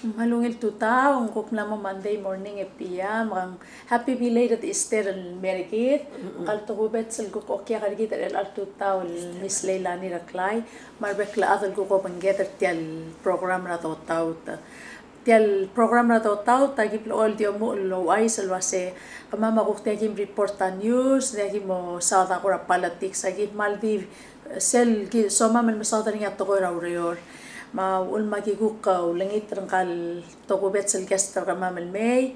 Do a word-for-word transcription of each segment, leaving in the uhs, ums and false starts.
Me a ungil tutau, ng kuk mla mo Monday morning e Pia, me ng happy belated Easter el mer kid. Ngka el tokubets el kuk okiak er kid er chelecha el tutau el Miss Leilani Reklai, me a rebek el chad el kuk obengked er tia el program er a Dotaut. Tia el program er a Dotaut a ki blechoel di omuchel el ouchais el uase kemam a kuk diak kim report a news, diak kim mo saod a kora politics, a ki kmal di sel ki somam el mesaod er ngii a tekoi er a ureor. Me a uchul me a ki kuk, uh, ulengit er ngka el tokubets el guest er kemam el mei,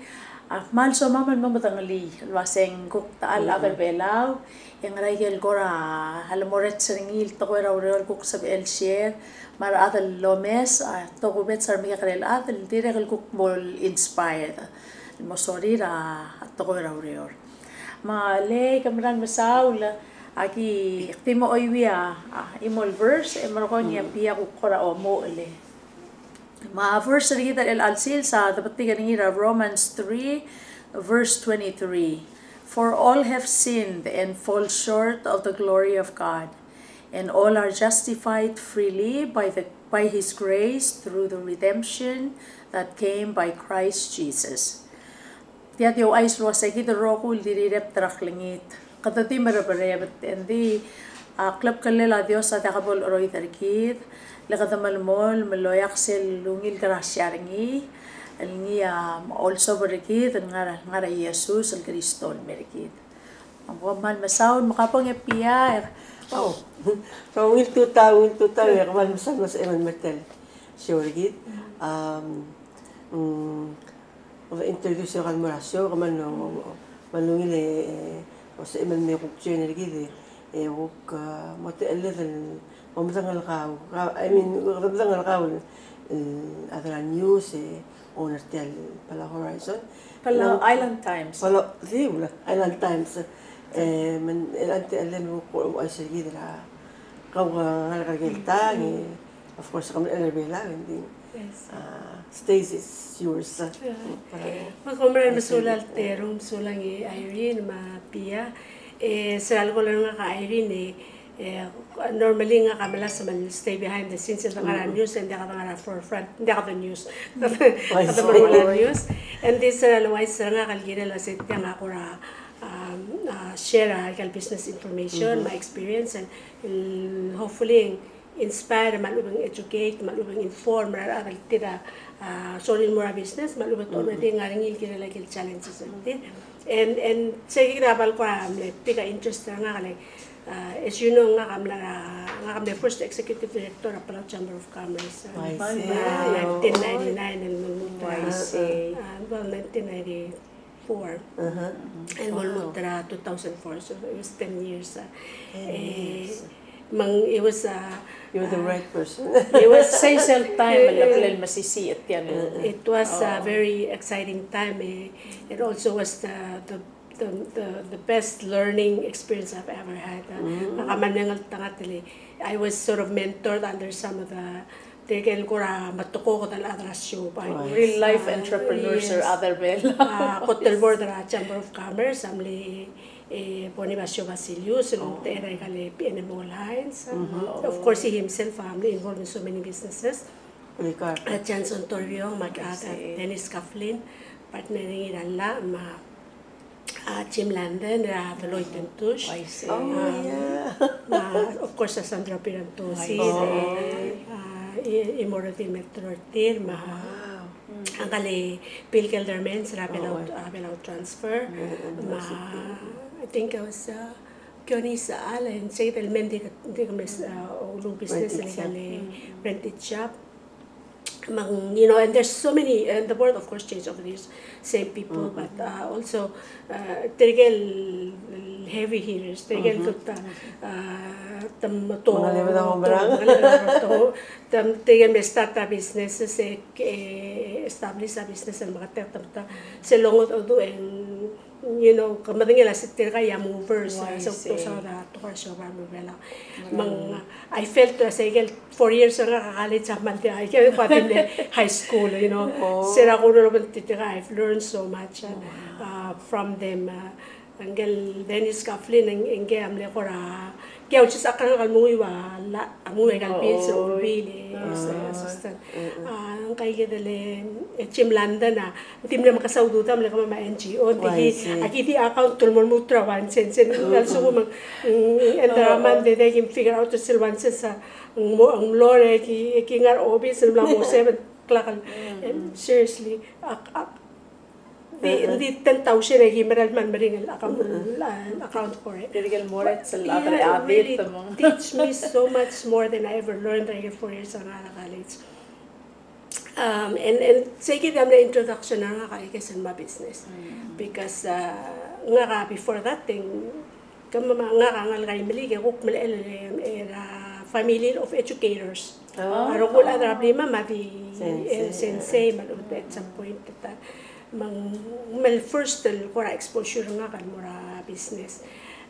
a kmal somam el mo medengelii el uase ng kuk ta el chad er Belau, e ngera ikel kora lemerreder er ngii el tekoi er a ureor el kuk sebechel share, me a rechad el omes a tokubets er a remekekerei el chad el dirrek el kuk mo inspired el mo sorir a tekoi er a ureor. Me a le ke mera el mesaul, a ki, ak di mo chuieuii a, a, chimo el verse, e merekong e a Pia a kuk kora omuchel. Me a verse er kid er chelecha el sils a debetik er ngii er a Romans three, verse twenty-three. "For all have sinned and fall short of the glory of God, and all are justified freely by the, by his grace through the redemption that came by Christ Jesus." Tia di ouchais el uase kid el rokui el di rirebt er a klengit, kede di mereberebet, e ng di, a, klebkellel a Dios a diak bo lecheroid er kid, le kede melemolem el oeak sel ungil grasia er ngii, el ngii a, um, olsobel er kid, el ngar er a, ngar er a Jesus el Kristo el mer kid. Me kom kmal mesaul, me ka bong e Pia, e. Oh, so ungil tutau, ungil tutau, e kmal mesaul el uase kmal mertel show er kid. Um, mm, Kede introduce er kau el mo er a show, kmal, kmal ungil e, e, osebechel me kuk join er kid e, e kuk, a, mo techelled el, mo medengei er kau, kau, I mean, kede medengei er kau el, el, a chad er a news, e, owner er tia el Palau Horizon. Palau Island Times. Palau, di, Island Times. E, me ng, e, a techelled el kuk ouchais er kid er a, kau, a, ngalek er ker el tang, e, Of course, kemam el Belau, and then, uh, stage is yours. Me kom kmal mesulang Teru, mesulang e Irene, me a Pia. E, sel leko el ngak a Irene, e, e, normally ngak a melasem el stay behind the scenes, e de ngar er a news, e ng diak de ngar er a forefront, ng diak de news. De meruul a news. And this, uh, el uaisei er ngak el kirel a se tiang a kora, um, uh, share a ikel business information, my experience, and, mm, hopefully, inspire, me a lechub e ng educate, me a lechub e ng inform er a rechad el tir a, a, sorir el mo er a business, me a lechub e te already ngar er ngii el kirel a ikel challenges el tir. And, and se kid a bo el kora mle big a interest er ngak el, a, as you know, ngak a mla, ngak a mle first executive director er a Palau Chamber of Commerce, a, nineteen ninety-nine el mo lmuut er a, a, well, nineteen ninety-four. El mo lmuut er a two thousand four, so it was ten years, a. Ten years. Me ng, it was, a, you're the right person. It was, sei sel time el, el mesisiich er tiang. It was a very exciting time, e. It also was the, the, the, the, the best learning experience I've ever had, a. Ngak a mle ngeltengat el, I was sort of mentored under some of the Tirke el kora metekokl el chad er a siobai. Real life entrepreneurs er a chad er a Belau. A, kot el board er a Chamber of Commerce, a mle, e, Bonifacio Basilius, el omtechei er a ikal P N M Hall Heinz. Of course, he himself, a mle involved in so many businesses. A Johnson Toribiong, me a, a, Dennis Coughlin, partner er ngii er a llach, me a A Jim Landon er a Deloitte and Touche. Oh, yeah. Me a, of course, a Sandra Pierantozzi, a, a, e, e mo er tir el mentor er tir, me a, a ngkal Bill Geldermans er a Belau, a, Belau Transfer. Me a, I think it was, a, Kione Isechal, and sei el mei e ng di, di mes, a, ulu business el ikal Rented Shop. Me ng, you know, and there's so many, and the board, of course, changed over the years, same people, but, uh, also, uh, tirke el heavy hitters, tirke el kuk, uh, te mo to, te mo, tirke el me start a business, se, e, establish a business, el meketeketang, se longedecheduch, and you know, ke medengei el se tirka a movers, a, se kuk dosaod er a tekoi er a siobai er a Belau. Me ng, I felt, a, se ikel four years er ngak a college a kmal di, a, ikel kuk a di mle high school, you know. Se er a kuk lobengterir tirka, I've learned so much, a, a, from them, a. Ngkel Dennis Coughlin, ng, ngke a mle kora Kia uches a kar ngalek el menguiu a llach, a menguiu a ikal bills, el bills, e, e, assistant. A, ngka ikid el, e, Jim London a, ng di mle mekesai a ududam el kemam a N G O, ng di ki, a ki di account el mo lmuut er a one cent, cent, ng kal sekum, mm, end er a month, e di ki figure out sel one cent a, ng mo, ng mlo er a ki, ki ngar er a obis, ng mla mo seven o'clock, e, seriously, a, a, Di, di ten thousand e ki mera el kmal meringel el account, el account for it. Tirke el mo er sel other habit, really teach me so much more than I ever learned er a four years er ngak er a college. Um, and, and sei kid a mle introduction er ngak er a ikei sel mo business. Because, uh, ngak a before that thing, Kemam a ngak a ngalek er a Imeliik e kuk mle el, e, er a family of educators. A rokui el chad er a blimam a di, e, sensei me a lechub at some point e ta. Me ng, me ng first el kora exposure er ngak el mo er a business.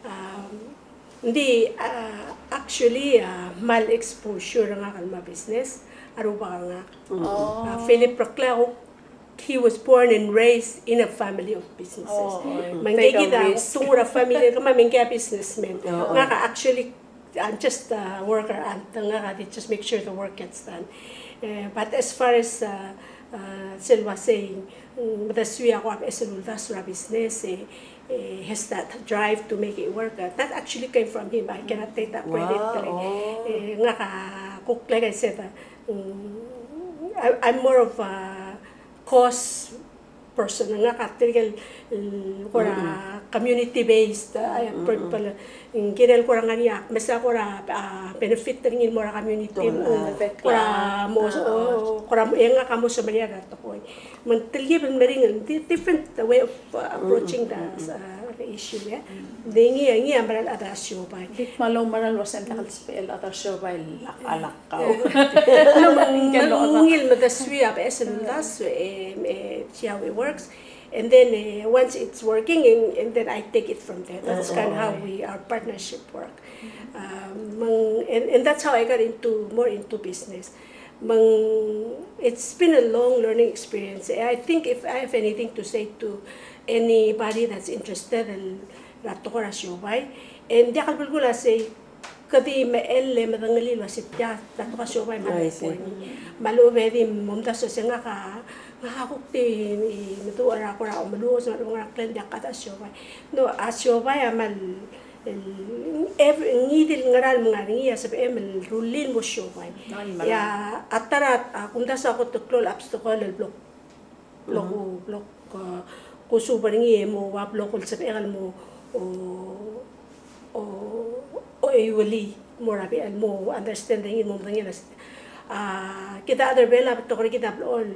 Um, ng di, a, actually, a, kmal exposure er ngak el mo er a business a rubak er ngak. A, Philip Reclego, he was born and raised in a family of businesses. Me ngke kid a tunguu er a family, kemam me ngke a businessman. Ngak a actually, I'm just a worker, and ngak a di just make sure the work gets done. E, but as far as, a, a, sel uasei, mm, me de suii a kora beches el uldasu er a business, e, e, has that drive to make it work. A, that actually came from him. I cannot take that credit. E, ngak a kuk, like I said, a, mm, I, I'm more of a cause person, ngak a tirke el, el kora community based, a, people. Ng kirel kora ngar er ngii a mesa kora, a, benefit er ngii el mo er a community, kora mo, o, kora mo, e ngak a mo semeriar er a tekoi. Me ng telkib el meringel, di-, different way of, uh, approaching the, uh, the issue, e. Di ngii, ngii a mera el chad er a siobai. Di kmal mera el uasei ng diak el sebechel el chad er a siobai el lak, a lak. Kau. No, me ng, me ng ungil me de suii a beches el uldasu, e, e, see how it works. And then, e, once it's working, and, and then I take it from there. That's kind of how we, our partnership work. Um, me ng, and, and that's how I got into, more into business. Me ng, it's been a long learning experience. I think if I have anything to say to anybody that's interested el, er a tekoi er a siobai, e ng diak el belkul a sei, Ke di mechell e medengelii el uasei tia a tekoi er a siobai me a lechub e di momdasu el uasei ngak a, ngak a kuk di meduch er a kora omeluches me a lechub e ng ngar er a klel diak a chad er a siobai. No, a siobai a kmal, every, ngii di el ngera el ngar er ngii a sebechem el rullii el mo siobai. E a ta er a kumdasu a kot el klou el obstacle el blo Blo ku, blo ku, kusuub er ngii e mo ua blo ku el sebechek el mo, o, o, o, euelii, mo er a bechel el mo understand er ngii, mo medengei el, a, kid a chad er a Belau a betok er kid a blechoel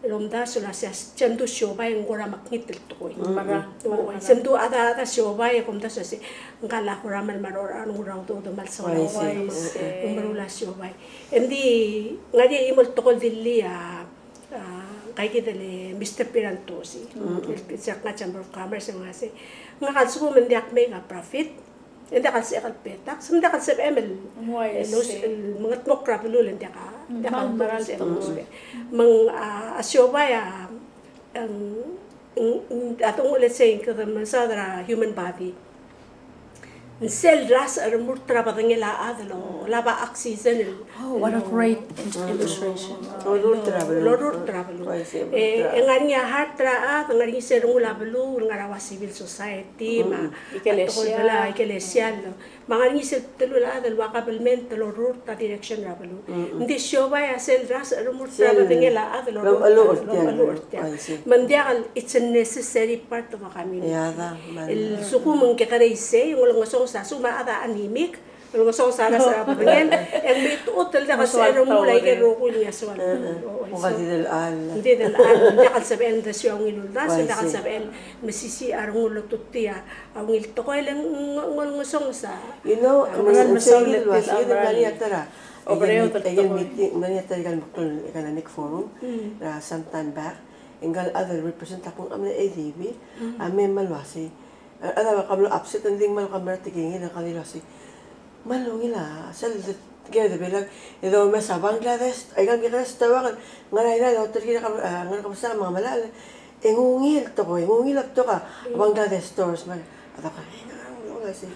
el omdasu el uasei, se a mdu siobai e ng kora mekngit el tekoi. Se a mdu a chad, chad er a siobai e kom omdasu el uasei, ngka el kora mle maro er a rengul a udoud, mle soal a udoud, ng meruul a siobai. Engdi ng ngar er ngii a chimo el tekoi el dillii a A, ngka kid el Mister Pierantozzi, el, se el ngar er a Chamber of Commerce, el uasei, ngak a lsekum ng diak make a profit, e ng diak el sebechek el pay tax, me ng diak el sebechem el, el, el mengedmokl er a beluu, e ng diak a, diak a, me ng, a, a siobai a, ng, ng, ng, a, let's say, kede mesaod er a human body. Ng sel rasech el remurt er a bedengel a chad el olab a oxygen el. Oh, what a great illustration. Lorurt er a beluu. Lorurt er a beluu. E, e ng ngar er ngii a heart er a chad, ng ngar er ngii sel rengul a beluu, el ngar er a ua civil society, me a, ikelesia, ikelesia el. Me a ngar er ngii sel bdelul a chad el ua kabelment el lorurt a direction er a beluu. Engdi siobai a sel rasech el remurt er a bedengel a chad el lorurt er tiang. Me ng diak el, it's a necessary part of a community. El lsekum ng kekerei sei, ng olengesonges a lsekum a chad a anemic, olengesonges a rasech er a bedengel, e ng mei tuobed el diak el sebechel el rengul a ikel rokui el ngii a soal. Ng di delechang, ng diak el sebechel el mesiou a ungil uldasu, ng diak el sebechel el mesisiich a rengul el otutii a ungil tekoi, e le ng, ng olengesonges a. You know, ng mle mesaul el uasei, ng mle ngar er ngii a ta er a, aike el meeting, ng mle ngar er ngii a ta er a ikal meklou el Economic Forum, er a some time back, e ngka el chad el represent a kung, a mle A D B, a mei me a uasei. A chad a kmal upset, e ng di ng kmal kmal tekingir, e ngka a di uasei, kmal ungil a sel de, ke de Belau, e domes a Bangladesh, aikal Bangladesh, te ua, ngar er a Irrai, e oterkir a, ngar er a kebesengei me a melai, e ng ungil tekoi, e ng ungil a betok a Bangladesh stores, me a, a ta ko, e ng ungil a sei.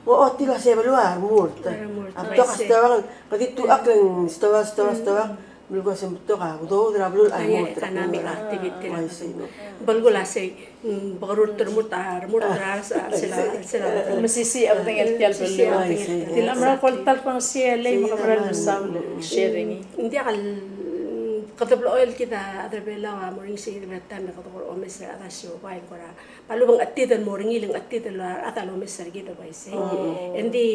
O, o, tia el uase beluu a remurt. A remurt. A betok a stoang, kede di tuchakl e ng stoang, stoang, stoang. Beluu a se ng betok a udoud er a beluu el remurt. Economic activity er a beluu. Belkul a sei, mm, bekerurt el remurt, a remurt er a, a, sel, sel, mesisiich a bedengel tia el beluu. Mesisiich a bedengel. Tia el mera el kora ta el kmo sei a lei me ke mera el mesaul el sharing. Ng diak el, mm, kede blechoel kid a rechad er a Belau a mo er ngii se kid a taem e kede kora omes er a rechad er a siobai el kora me a lechub e ng chetid el mo er ngii, le ng chetid el a rechad a lomes er kid el uaisei. Engdi,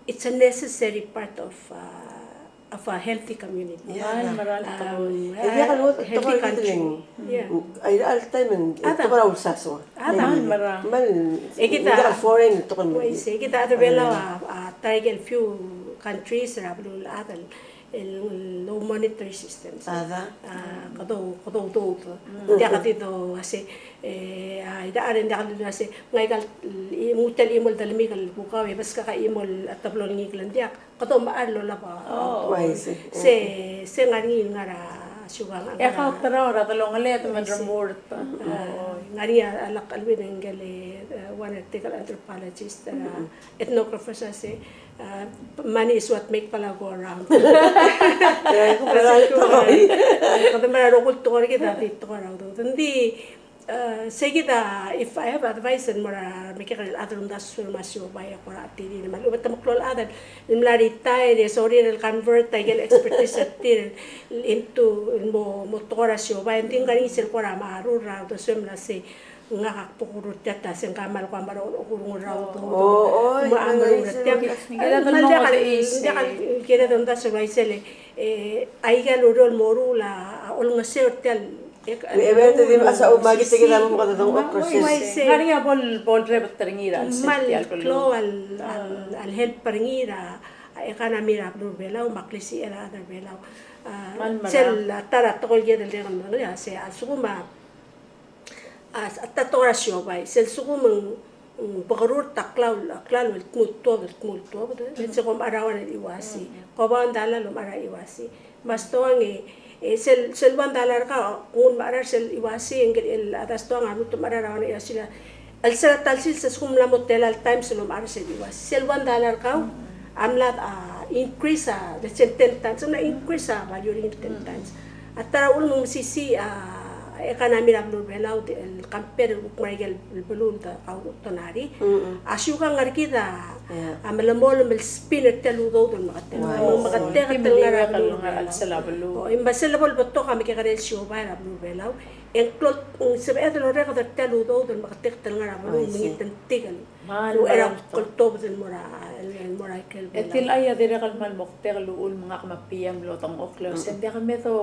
it's a necessary part of, uh, of a healthy community. Yeah. Mera el tekoi. Um, e diak el healthy country. Yeah. Ai, a rechad el taem e ng tekoi er a ulsaso. A rechad. Mera. Me ng diak el foreign el tekoi. Uaisei, kid a rechad er a Belau a, a, ta er a ikel few countries er a beluu el chad el el low monetary systems. A, kede, kede udoud. Ng diak di do uase, e, a, ida a reng diak di do uase, ng aika el, e, nguu tia el chimo el delemiik el kukau, e beskak a chimo el teblo el ngikel, ng diak, kede omechar el olab a. Oh, I see. Se, se ngar er ngii el ngar er a siukang. E kau terau er a delongeled me a remurt. A, ngar er ngii a lak el ua ngike el, e, one er tirke el anthropologist, e, ethnographer a se, uh, money is what make Palau go around. Kede mera el rokui el tekoi er kid a di tekoi er a udoud. Ng di, uh, sei kid a, if I have advice el mo er a remekekerei el chad el omdasu el mo siobai e kora tir me a lechub e te meklou el chad el mla retire e sorir el convert a ikel expertise er tir into el mo, mo tekoi er a siobai. Ng di ng ngar er ngii sel kora marur er a uldesuem el uase ngak a kbo kurur tia ta se ng kmal kora mo er a okurungel er a udoud. O, o, me a meruul er tia. Kired el omdasu el uaisei, e, aika el ureor el moruul a olengeseu er tia el, e, e, e, te di mesa, o, me kid a mo kede dengchokl er sei. Ngar er ngii a bo el, bo el rebet er ngii er a chelsel tia el beluu. Kmal klou el, el, el help er ngii er a economy er a beluu er a Belau, me a klisichel a rechad er a Belau. A, sel, a, ta er a tekoi el kired el dirrek el medengei a se a lsekum a A, a ta tekoi er a siobai, sel lsekum ng, ng bekerurt a klalo, a klalo el tmuu el tuobed, el tmuu el tuobed, e, se kom omechar a one el iuasei. Ko one dollar el omechar a iuasei. Me a stoang e, e sel, sel one dollar er kau, kung el mechar er sel iuasei, e ngike el, a ta stoang a lmuut el mechar a one el iuasei. A lsel a ta el sils, se lsekum ng mla mo tela el times el omechar er sel iuasei. Sel one dollar er kau, a mla, a, increase a, let's say, ten times, a mla increase a value er ngii el ten times. A ta er a uchul me ng mesisiich a economy er a beluu er a Belau, el compare el kuk mo er a ikel beluu el de kautonari. A siukang er kid a, a melemolem el spin er tia el udoud el meketeket. Meketeket el ngar er a beluu er a Belau. O, e me sel lebo el betok a mekekerei el siobai er a beluu er a Belau. E ng klou, ng sebeched el orreked er tia el udoud el meketeket el ngar er a beluu, me ng tingel. Uchei er a kltobed el mo er a, el mo er a ikel Belau. E tia el chais a dirrek el kmal moktek el uchul me ngak me a P M el dengchokl el uase ng diak me do,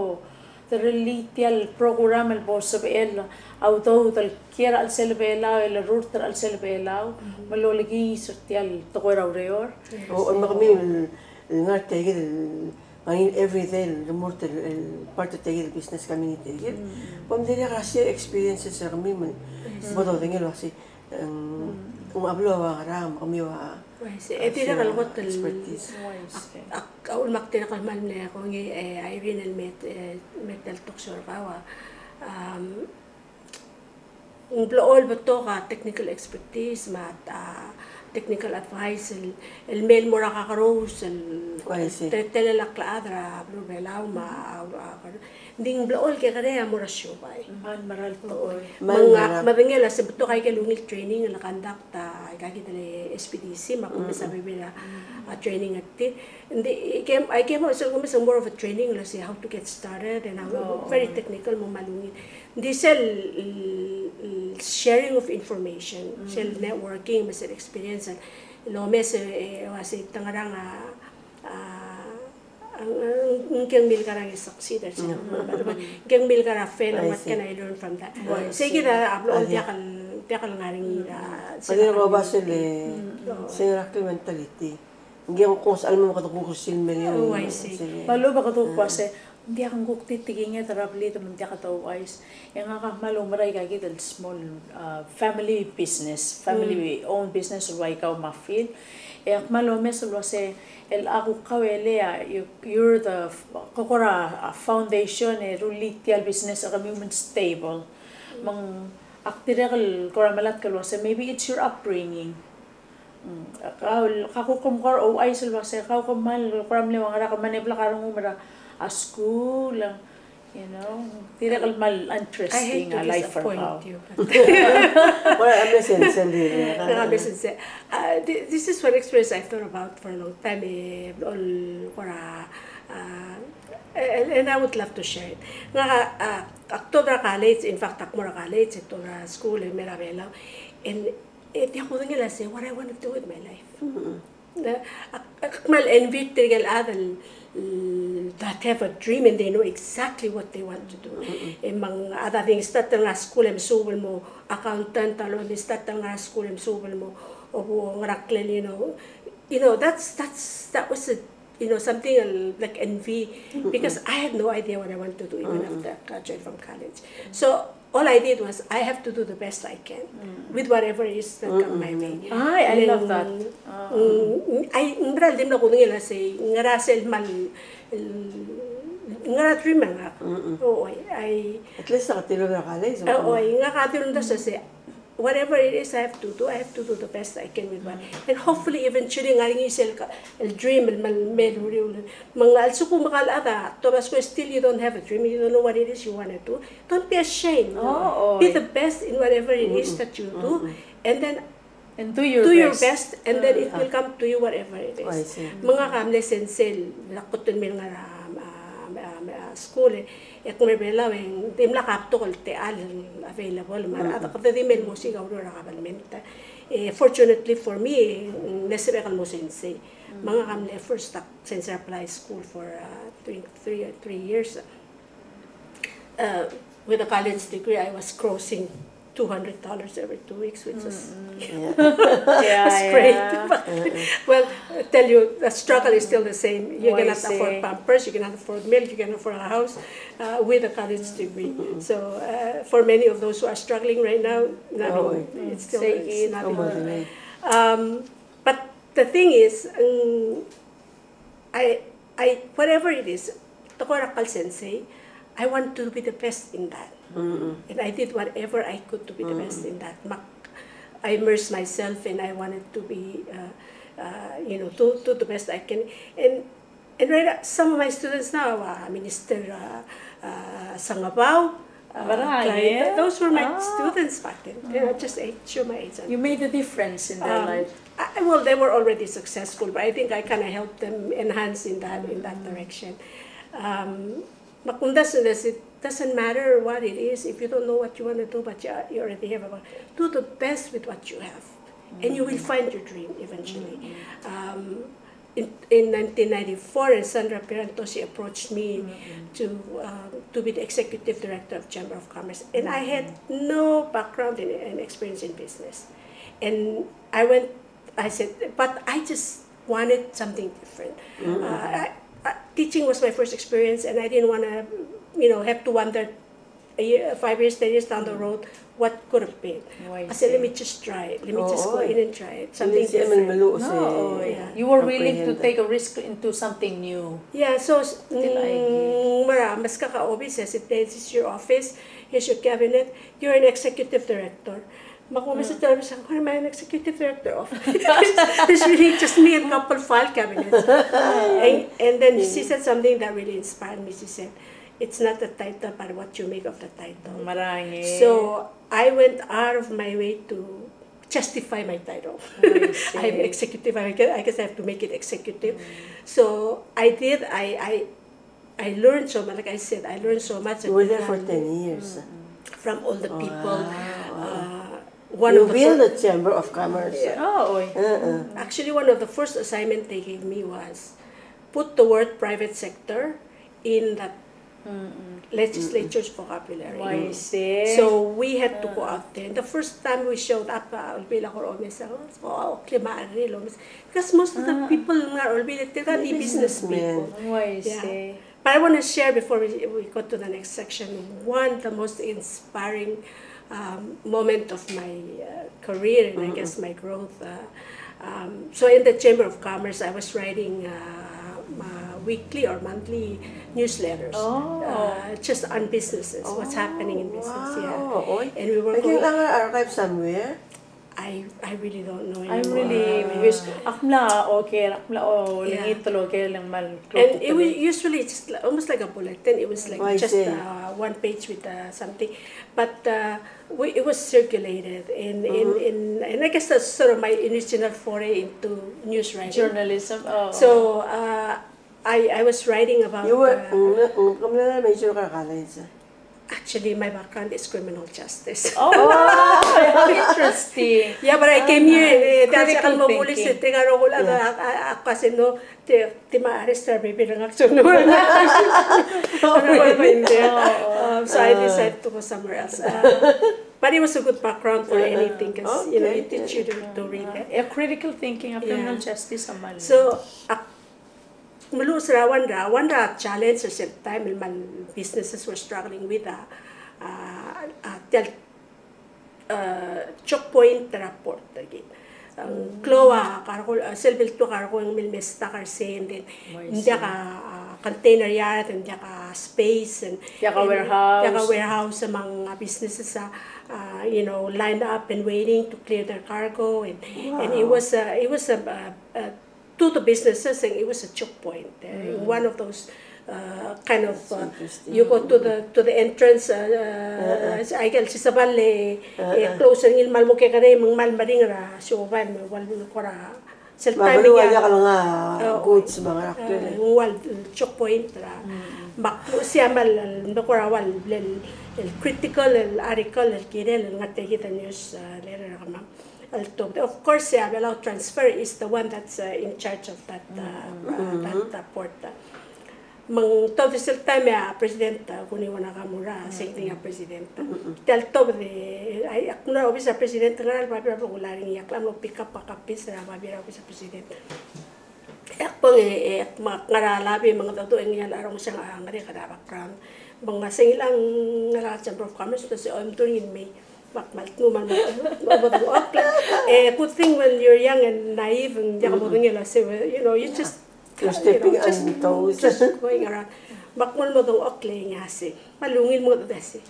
derellii tia el program el bo sebechel a udoud el kiei er a chelsel Belau, el lerurt er a chelsel Belau, me lolekiis er tia el tekoi er a ureor. O, me kemiu el ngar tia kid el, I mean, everyday el remurt el, el part er tia kid el business community kid. Bo mdirrek el share experiences er kemiu me bo dodengei el uase ng, ng mla blo a ngerang, me kemiu a, e dirrek el kot el expertise. Ak, ak, a uchul me ak dirrek el kmal mle kongei, e, Irene el me, e, me tia el talk show er kau a, um, ng blechoel betok a technical expertise me a, a, technical advice el, el mei el mo er a kakerous el, teletelel a klechad er a beluu er a Belau me a, a, a, Ng di ng blechoel kekerei a mo er a siobai. Me ng mera el tekoi. Me ng, me a medengei el uase ng betok a ikel ungil training el conduct a ikakid el S P D C me a kumes a bebil a, a training er tir. Ng di, ikem, ikem a sel kumes a more of a training el uase how to get started and how, very technical me ng kmal ungil. Ng di sel, l-, l-, sharing of information, sel networking me sel experience el omes e, e, uase te ngerang a, a, Ng, ng, ng keng milkar a succeed er sel. Ng keng milkar a fail, what can I learn from that? Sei kid a blechoel diak el, diak el ngar er ngii a. Sei kid a blechoel basel e, sei a mentality. Ng keng kuk sel me kede kuk sel me. Oh, I see. Me a lechub e kede kuk uase, ng diak kuk di tekinged er a blid me ng diak de ouchais. E ngak a kmal oumera ikakid el small, uh, family business, family owned business el ua ikau me a Phil. E ak kmal omes el uase el a kuk kau e le a, you, you're the, ke kora, a, foundation e rullii tia el business er kemiu me ng stable. Me ng ak dirrek el kora melatk el uase maybe it's your upbringing. Mm. Kau, kau kuk mo kora ouchais el uase kau kmal kora mle ua ngera kmal mle blak a rengum er a skuul, you know, dirrek el kmal interesting a life er kau. I hate to disappoint you, but Well, I'm listening, Sandy. Ng mle sensei. Uh, thi- this is one experience I thought about for a long time, e, ol kora, uh, and, and I would love to share it. Ngak a, uh, ak tuobed er a college, in fact, ak mo er a college, e tuobed er a skuul el mei er a Belau. And, e, diak kudengei el uase what I want to do with my life. Mm-mm. Ak, ak kmal envy tirke el chad el, that have a dream and they know exactly what they want to do. Mm-mm. E me ng chad a di start el ngar er a skuul e mesuub el mo accountant, a lechub e di start el ngar er a skuul e mesuub el mo, o bo ngar er a klel, you know. You know, that's, that's, that was a, you know, something I'll, like, envy, because I had no idea what I want to do even after I graduated from college. So all I did was I have to do the best I can with whatever is that come my way. Ay, I love that. Mm, I, ng di mle kudengei el uase ngera sel kmal, ngera dream er ngak. Oh, I, I At least ak tilobed er a college. Oh, ngak a di uldasu el uase whatever it is I have to do, I have to do the best I can with what. And hopefully, eventually, ng ngar er ngii sel ka- el dream el mei, mei el uriul. Me ng a lsekum ke chad a tuobed er a skuul, still you don't have a dream, you don't know what it is you want to do. Don't be ashamed. Oh, oh, be the best in whatever it is that you do. And then And do your do your best, and then it will come to you whatever it is. I see. Me ngak a mle sensei el, ak kot el mei el ngar er a, a, a, a skuul, e, e ak mei er a Belau, e ng dimlak a betok el techall el available, me a rechad a kede di mei el mo siik a ureor er a government. E, fortunately for me, e ng mle sebechek el mo sensei. Me ngak a mle first ak sensei er a Palau High School for, uh, three, three, three years. Uh, with a college degree, I was grossing two hundred dollars every two weeks, which was, yeah, was great. But, well, I tell you, the struggle is still the same. You cannot afford Pampers, you cannot afford milk, you cannot afford a house, uh, with a college degree. So, uh, for many of those who are struggling right now, not, it's still, it's nothing. Um, but the thing is, um, I, I, whatever it is, te kora kal sensei, I want to be the best in that. And I did whatever I could to be the best in that. Me ak, I immersed myself and I wanted to be, uh, uh, you know, do, do the best I can. And, and right, uh, some of my students now, uh, Minister, uh, uh, Sengebau, uh, Clyde, those were my students back then. They are just age, show my age. You made a difference in their life. I, well, they were already successful, but I think I kinda helped them enhance in that, in that direction. Um, me ak uldasu el uase, it doesn't matter what it is, if you don't know what you wanna do, but you, you already have a, do the best with what you have, and you will find your dream eventually. Um, in, in nineteen ninety-four, and Sandra Pierantozzi approached me to, um, to be the executive director of Chamber of Commerce, and I had no background in, and experience in business. And I went, I said, but I just wanted something different. Uh, I, I, teaching was my first experience, and I didn't wanna, you know, have to wonder a year, five years, ten years down the road, what could have been. I said, let me just try it. Let me just go in and try it. Something different. You were willing to take a risk into something new. Yeah, so, mm, mera, meskak a obis, I said, this is your office, here's your cabinet, you're an executive director. Me ak omes er a television, what am I an executive director of? It's really just me and couple file cabinets. And, and then she said something that really inspired me. She said, it's not the title, but what you make of the title. Merange. So I went out of my way to justify my title. I'm executive. I guess, I guess I have to make it executive. So I did. I, I I learned so much. Like I said, I learned so much. You were there for ten years. From all the people. Wow. Uh, one of the fir- the Chamber of Commerce. Yeah. Oh, oi. Actually, one of the first assignment they gave me was put the word private sector in the legislature's vocabulary. Oh, I see. So we had to go out there. And the first time we showed up, uh, Olbiil a kora omes, oh, klemeriar el omes. Because most of the people in Olbiil, they're not business people. Oh, I see. But I wanna share before we, we go to the next section, one of the most inspiring, um, moment of my, uh, career and I guess my growth. Uh, um, so in the Chamber of Commerce, I was writing, uh, uh, weekly or monthly newsletters, uh, just on businesses, what's happening in business. Yeah. And we were going. I think I have archive somewhere. I, I really don't know anymore. I really wish. Ak mla oker, ak mla olengit el oker el ng kmal klou. And it was usually just li-, almost like a bulletin. It was like just uh, one page with uh, something. But uh, we, it was circulated in, in, in, and I guess that's sort of my original foray into news writing. Journalism. Oh. So uh, I, I was writing about. You were, uh, ng, ng, ng, ng major ka college? Actually, my background is criminal justice. Oh, how interesting. Yeah, but I came here, eh, dahil sa critical thinking. Ak mo bulis, eh, tirka el rokui el, a, a, a, kasi no, ti, ti ma arrest er a bebil er ngak, so no. Oh, really? Um, so I decided to go somewhere else. Uh, but it was a good background for anything, 'cause, you know, it teach you to, to read it. A critical thinking of criminal justice, a mal. So, ak-, meluches er a one er a, one er a challenge er sel taem el mal businesses were struggling with a, a, a, tia el, a, choke point er a port er kid. Ng klou a cargo, a, sel biltuak a cargo e ng mle mesterir a sei, and then ng diak a, a, container yard, ng diak a space, and diak a warehouse. Diak a warehouse me a businesses a, a, you know, lined up and waiting to clear their cargo, and, and it was a, it was a, a, a to the businesses, and it was a choke point. Uh, one of those uh, kind of, uh, you go to the, to the entrance, uh, uh, aike el sisebal e, e close er ngii el mal mo kekerei me ng mal meringel er a siobai me ng ua el kora sel taem er ngii a, a, goods me a ngerang, a, ng ua el choke point er a. Me ak luchesii a mal, me ng kora ua el, el critical el article el kirel el ngar tia kid a news, uh, letter er kemam. El tuobed. Of course, yeah, Belau Transfer is the one that's uh, in charge of that, uh, uh, that uh, port. Uh. Me ng tuobed er sel taem e a president, uh, Kuniwo Nakamura, same thing a president. Uh. Tia el tuobed e, ai, ak mlo er a obis er a president, ngera el babier a bo kulai er ngii, ak mla mlo pick up a copies er a babier er a obis er a president. E ak bong e, e ak ngar er a lobby me ng dedu e ngii a rongesii a ngerek er a background. Me ng uasei ng ngilai a Chamber of Commerce, te uasei, "Oh, I'm doing in May." Me ak kmal tmuu, me ak kmal mo, mo, mo, mo, okay. Eh, good thing when you're young and naive, ng diak modengei el uasei, you know, you just, you're stepping on toes. Just going around. Me ak kmal mo dengchokl e ng uasei. Me a ungil me ng uasei.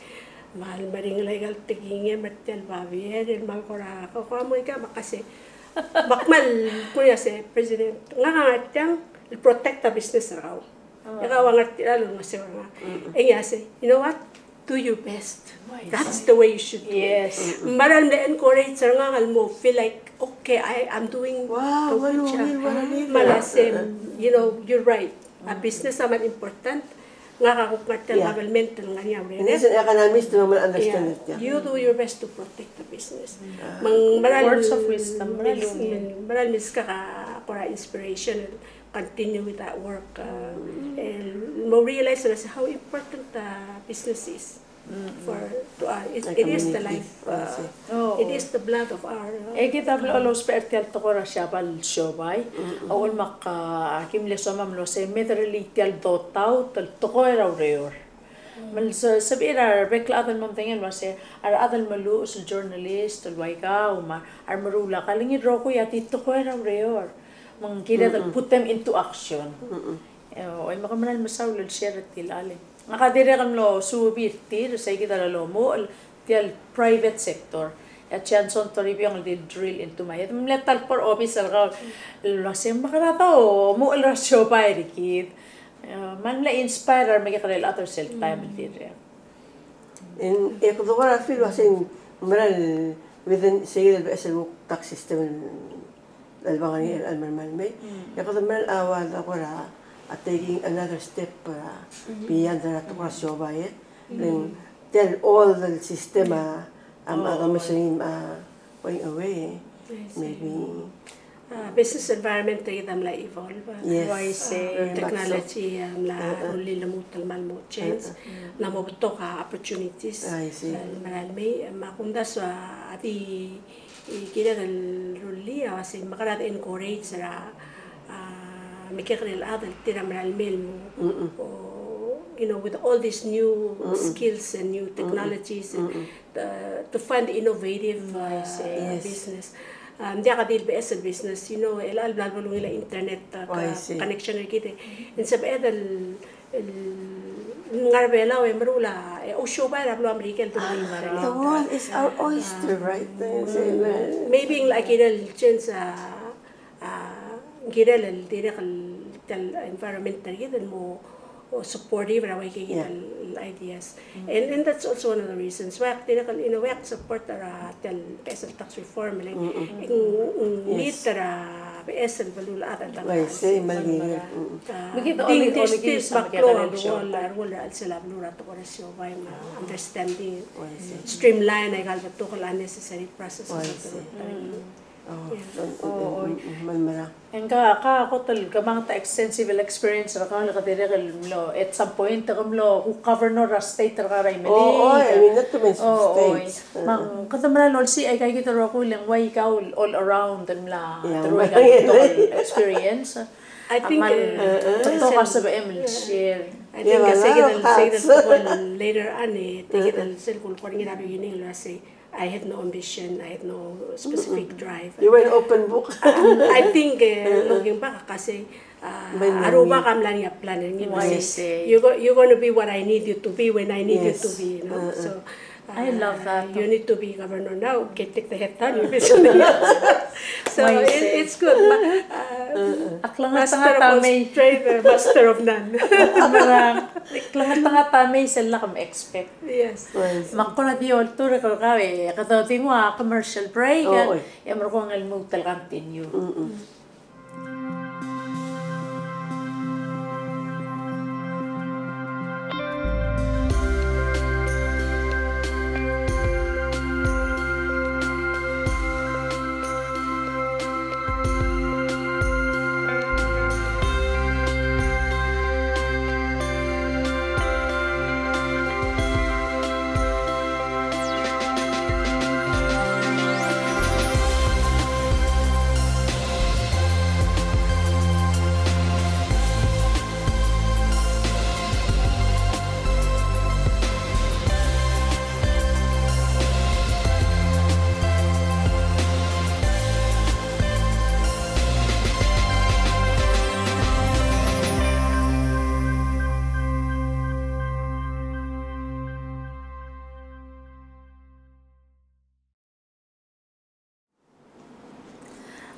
Me a meringel aika el tekingem er tia el babier, el me kora, ko, ko mo ika me ak uasei. Me ak kmal, ko uasei, President, ngak a ngar tiang el protect a business er kau. E kau a ngar tia el olengeseu er ngak. E ng uasei, "You know what? Do your best. That's the way you should do it." Yes. Me a mle encourage er ngak el mo feel like, "Okay, I, I'm doing a good job." Me a uasei, "You know, you're right. A business a kmal important. Ngak a kuk ngar tia el government el ngar er ngii a urerek." And as an economist, me ng kmal understand it, yeah. "You do your best to protect the business." Me ng mera el, words of wisdom, mera el ungil. Mera el milskak a kora inspiration el continue with that work, uh, el mo realize er a sei how important, uh, business is for, to, uh, it, it is the life, uh, it is the blood of our, uh, e kid a bla lousbech er tia el tekoi er a Siabal el siobai. A uchul me ak, uh, aki mle soam el uasei me derellii tia el dotaut el tekoi er a ureor. Me ng se-, sebechir a rebek el chad el mo medengei el uasei a rechad el meluches el journalist el uaikau me a remeruul a kall, ngii el rokui a di tekoi er a ureor. Me ng kired el put them into action. E, oi, me ke mera el mesaul el share er tia el challenge. Ngak a dirrek el mlo subii er tir, sei kid a lomuchel tia el private sector. E a Johnson Toribiong el di drill into my head. Mle ta el kbo er a obis er kau el uasei, me kede omuchel er a siobai er kid. E, me ng mle inspire er a remekekerei el chad er sel taem el dirrek. E ng, e kede kora feel el uasei ng mera el within, sei kid el beches el kuk tax system el el bang er ngii el, el mei. E kede mera el ua de kora a taking another step, uh, beyond er a tekoi er a siobai, e. Le ng tia el old system a, a, a, a machine, a, going away, maybe. Uh, business environment er kid a mla evolve, uh, technology a mla rullii el lmuut el kmal mo change, mla mo betok a opportunities. El mera el mei, me a kumdasu a di E kired el rullii a uasei me kede encourage er a, a, mekekerei el chad el tir a mera el mei el mo, o, you know, with all these new skills and new technologies, and, uh, to find innovative, uh, business. Um, ng diak di el beches el business, you know, el, el bla bo lungil a internet, uh, connection er kid, e ng sebeched el el, Ngar er a Belau e meruul a, e, ousiobai er a beluu er a Merikel. The world is our oyster, right? Maybe ng kirel change a, a, kirel el dirrek el, tia el environment er kid el mo, o, supportive er a ua ikakid el ideas. And, and that's also one of the reasons why ak dirrek el, you know, why ak support er a tia el beches el tax reform, like, ng, ng meet er a beches el beluulechad el dang. Uaisei, me ng di, mm. Being this, this back law, a role, a role er a chelsel a beluu er a tekoi er a siobai me a understanding, streamline aika el betok el unnecessary process. Uaisei. Oh, mm, mm, mm, me ng mera. Ng ka, ka kot el kemanget a extensive el experience er kau el ke dirrek el mlo, at some point, ke mlo kuk governor er a state er kau er a Imeliik. Oh, oh, I mean, not to mention states. Me ng kede mera el olsiich aika kid el rokui el ng ua ikau el all around el mla, yeah, teruich aika el betok el experience. I think, uh, uh, uh, betok a sebechem el share. I think, uh, se kid el, se kid el tekoi el later on, e, te kid el sel kuk kora ngii er a beginning el uasei, I had no ambition, I had no specific drive. You were an open book. Um, I think, uh, looking back, ak uasei, uh, a Rubak a mla er ngii a plan er ngii, uaisei. You go, you're gonna be what I need you to be when I need you to be, you know? So, I love that. You need to be governor now. Okay, take the head down, you'll be something else. So it, it's good. Ma-, uh, master of all trade, uh, master of none. Klengetengat a mei sel lak mexpect. Yes. Me ak kora di olturk er kau e kede di nguu a commercial break, e merekong e lmuut el continue.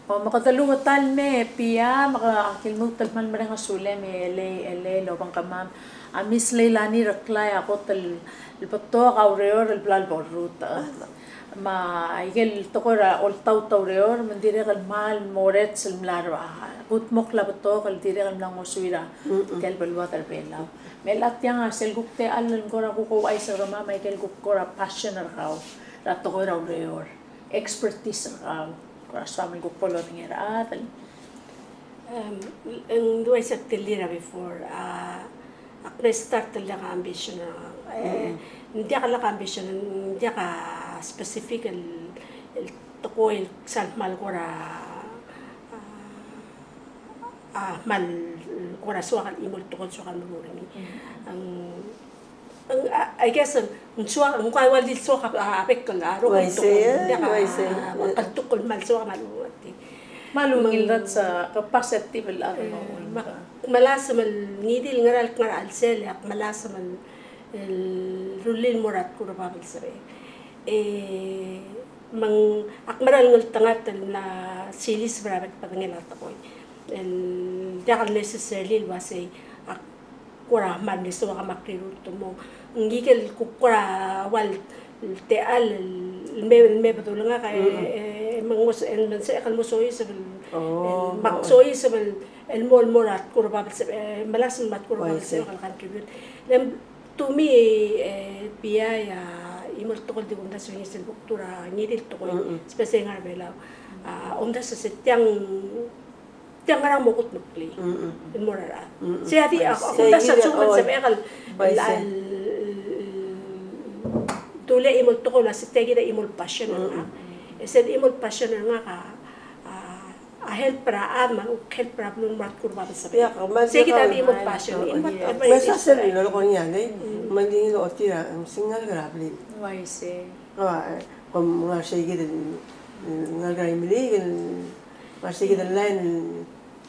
O, me kede lmuut el mei e Pia, me ke, aki lmuut el kmal mereng a sulem e le, e le, el obengkemam. A Miss Leilani Reklai a kot el, el betok a ureor el bla lebo lmuut. Me aike el tekoi er a oltaut a ureor, me ng dirrek el kmal mo rech el mla er a, kudmokl a betok el dirrek el mla ngosuir a, ikel beluad er a Belau. Me a tiang a sel kuk techall el kora kuk ouchais er kemam, aike el kuk kora passion er kau er a tekoi er a ureor. Expertise er kau, kora soam el kuk bo lodengei er a chad el. Em, ng di uaisei ak dilu er a before, a, ak mle start el diak a ambition er ngak. E, ng diak el ambition, ng diak a specific el, el tekoi el sel kmal kora, a, a, kmal kora soak el chimo el tekoi el soak el meruul er ngii. Ng, Ng, a, I guess, ng, ng soak, ng kuk ua di el soak a, a, bek el, a, rokui el tekoi, ng diak a, a, kuk el tekoi el kmal soak me a lungil. Me a lungil, that's a, ke positive el chad, e, me ak melasem el ngii di el ngar er a, ngar er a chelsel, ak melasem el, el rullii el mo er a tkur bab el sebechek. E, me ng, ak mera el ngeltengat el mla siliseb er a bek el bedengel a tekoi. El diak el necessarily el uasei, ak kora kmal mle soak me ak rirurt el mo. Ngike el kuk kora ua el techall el me, me bedul ngak e, e, me ng mo se-, e, me ng sebechek el mo soiseb el, el me ak soiseb el, el mo, el mo er a tkur bab el sebechek, e, melasem me a tkur bab el sebechek el contribute. Then, to me, e, Pia, a chimo el tekoi el di kumdasu er ngii sel kuk tura ngii di el tekoi, especially ngar er a Belau. A, omdasu se tiang Tiang ngerang mo kudmeklii el mo er a rechad. Sei a di, a, a kumdasu a lsekum ng sebechek el, el, el, dulii a chimo el tekoi el uasei tia kid a chimo el passion er ngak. E sel chimo el passion er ngak a, a, a help er a chad, me a help er a beluu el mo er a tkur bab el sebechek. Sei kid a di chimo el passion. Uaisei. Kom ngar sei kid el, ngar er a Imeliik el, ngar sei kid el line el,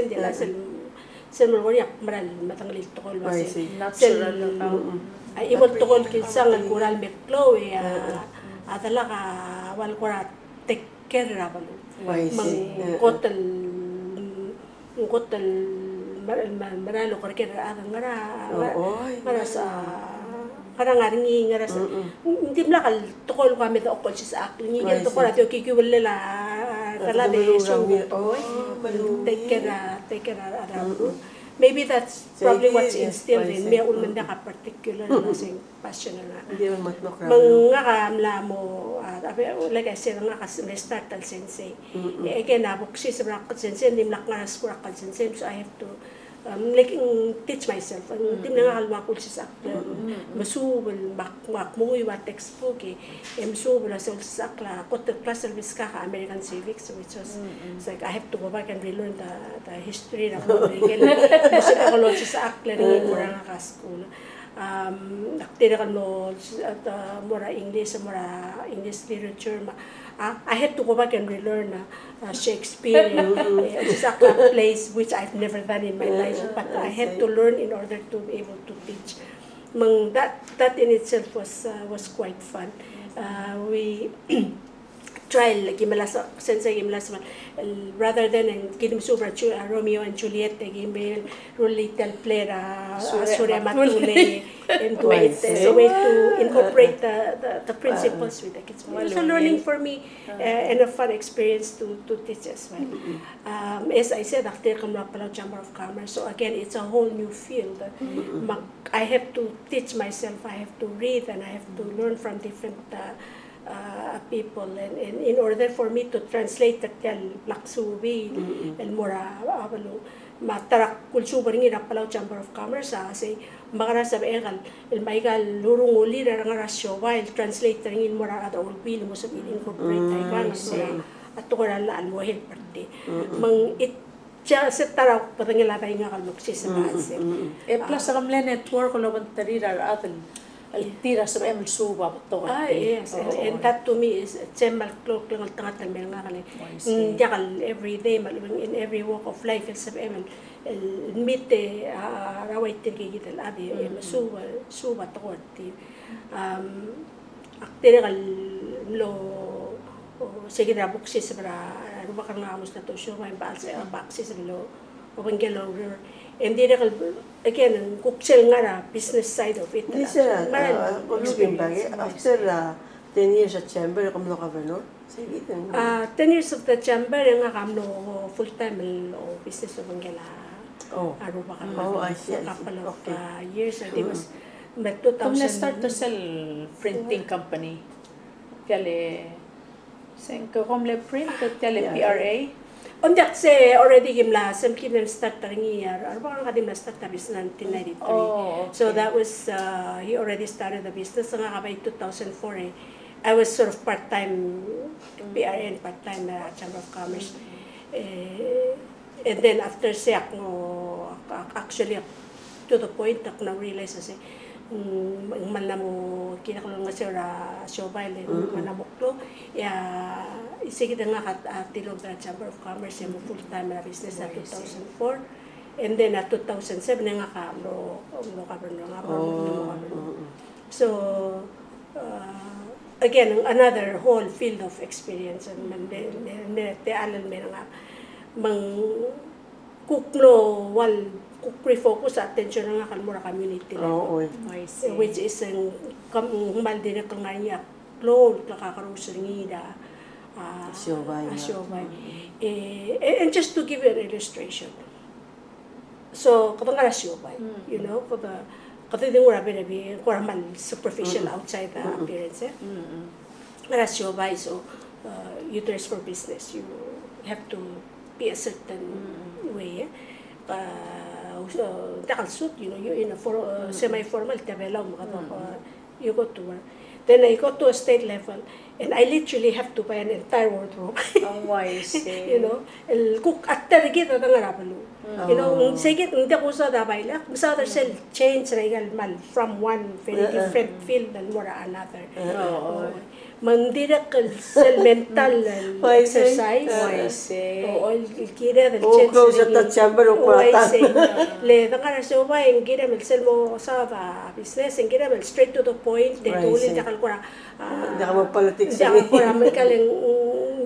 Sensei, ng di el sel, sel mo er ngii a mera el medengelii el tekoi el uasei. Sel, a, imo el tekoi el kilsang el kora el meklou e a, a delak a ua el kora take care er a beluu. Me ng kot el ng kot el mer-, mer-, mera el okerker a rechad, ngera, ngera sa, ngera ngar er ngii, ngera sa. Ng dimlak el tekoi el kora me de okolsisechakl er ngii, el tekoi er a di okikiu el a, a, a, a, a, take care, a, take care a, a, a, maybe that's probably what's instilled in me, a uchul me ng diak a particular, a, seng passion er ngak. Me ngak a mla mo, a, a, like I said, ngak a mle start el sensei. E, again, a bo ksiseb er a klsensei, ng dimlak ngar er a skuul er a klsensei, so I have to, um, like, mm, teach myself. Ng di mle ngak el ua kulsisechakl, mesuub el ua, ua kmui ua textbook, e, e mesuub el ua se kulsisechakl a kot el class el beskak a American Civics, which was, it's like I have to go back and relearn the, the history er a Merikel. Mesuub el kulsisechakl er ngii el mo er a skuul. Um, ak dirrek el mo, uh, mo er a English, mo er a English literature, me a, I had to go back and relearn, uh, uh, Shakespeare, and, uh, it's a plays which I've never done in my life, but I had to learn in order to be able to teach. Me ng that, that in itself was, uh, was quite fun. Uh, we try el, ki melasem, sensei ki melasem el, rather than, e ki di mesuub er a Ju-, a Romeo and Juliet, e ki mei el rullii tia el play er a, a Surya Matulei, and do it as a way to incorporate the, the, the principles with the kids. It was a learning for me, uh, and a fun experience to, to teach as well. Um, as I said, ak dirrek el mlo er a Palau Chamber of Commerce. So again, it's a whole new field. Me ak, I have to teach myself, I have to read, and I have to learn from different, uh, uh, people, and, and in order for me to translate er tia el bla ksubii el mo er a beluu. Me a ta er a kulsuub er ngii er a Palau Chamber of Commerce a sei, me a ngera sebechek el, el me aika el urungulir a ngar er a siobai el translate er ngii el mo er a rechad er a Olbiil el mo sebechir el incorporate aika el mo er a tekoi er a llach el mo help er tir. Me ng it Just se ta er a bedengel a dai ngak el mo ksiseb a chelsel. E plus a ke mle network el obengterir a rechad el tir a sebechem el suub a betok er tir. Ah, yes. And, and that to me is, se me a klou el klengeltengat el mei er ngak el, mm, diak el every day, me a lechub in every walk of life el sebechem el, el meet, e, a, a, er a ua tirke kid el chad e, e mesuub, suub a tekoi er tir. Um, Ak dirrek el mlo, o, se kid er a bo ksiseb er a rubak er ngak a mo start el siobai, me a chelsel a bo ksiseb el obengkel a ureor. E ng dirrek el, again, ng kuk sel ngar er a business side of it. Di se, a, a, a, after, a, ten years at chamber, e ke mlo governor. Se kid, a, ten years of the chamber, e ngak a mlo full time el, o, business obengkel a, a rubak er ngak. Oh, I see, I see. Okay. Couple of, uh, years, I think it was, me two thousand. Kom mle start er sel printing company. Tia el, se ng ke kom mle print, tia el P R A? Ng diak, se already ki mla, se ki mla start er ngii a, a rubak er ngak a di mla start er a business nineteen ninety-three. Oh, okay. So that was, uh, he already started the business. Ngak a by two thousand four, e, I was sort of part-time P R A and part-time, uh, Chamber of Commerce. E, And then after se ak mo, ak, ak, actually, ak, to the point, ak mla realize a se, mm, ng mla mo kired el olengeseu er a siobai le, mm, ng mla mo klou, e a, se kid e ngak a, a tilobed er a Chamber of Commerce, e mo full time er a business er a two thousand four. And then a two thousand seven, e ngak a mlo, mlo governor, ngak a mlo governor. So, uh, again, another whole field of experience, and me, me, me, me, te alel me ngak. Me ng kuk mlo ua el kuk refocus a attention er ngak el mo er a community level. Oh, oi. I see. Which is, um, kom, ng kmal dirrek el ngar er ngii a klou el klekakerous er ngii er a, a, siobai, a siobai. E, e, and just to give you an illustration, so, kede ngar er a siobai, you know, kede, kede di nguu er a very, very, kora kmal superficial outside the appearance, e. Ngar er a siobai, so, uh, you dress for business, you have to be a certain way, e. Uh, so, diak el suit, you know, you in a for-, uh, semi-formal, tia Belau, me kede, uh, you go to work. Then I go to a state level, and I literally have to buy an entire wardrobe. Oh, I see. You know, el kuk a ta er kid a dengar er a beluu. You know, ng sei kid, ng diak kusaod a bai lak, mesaod er sel change er a ikal mal from one very different field el mo er a another. Oh. Me ng dirrek el sel mental el exercise. Oh, I see. O, el kired el change er a ikal. Oh, I see. Le dengar er a sobai, ng kirem el sel mo saod a business, ng kirem el straight to the point, e dulii, ng diak el kora, ah, diak el politics, diak el kora, me ng kal, ng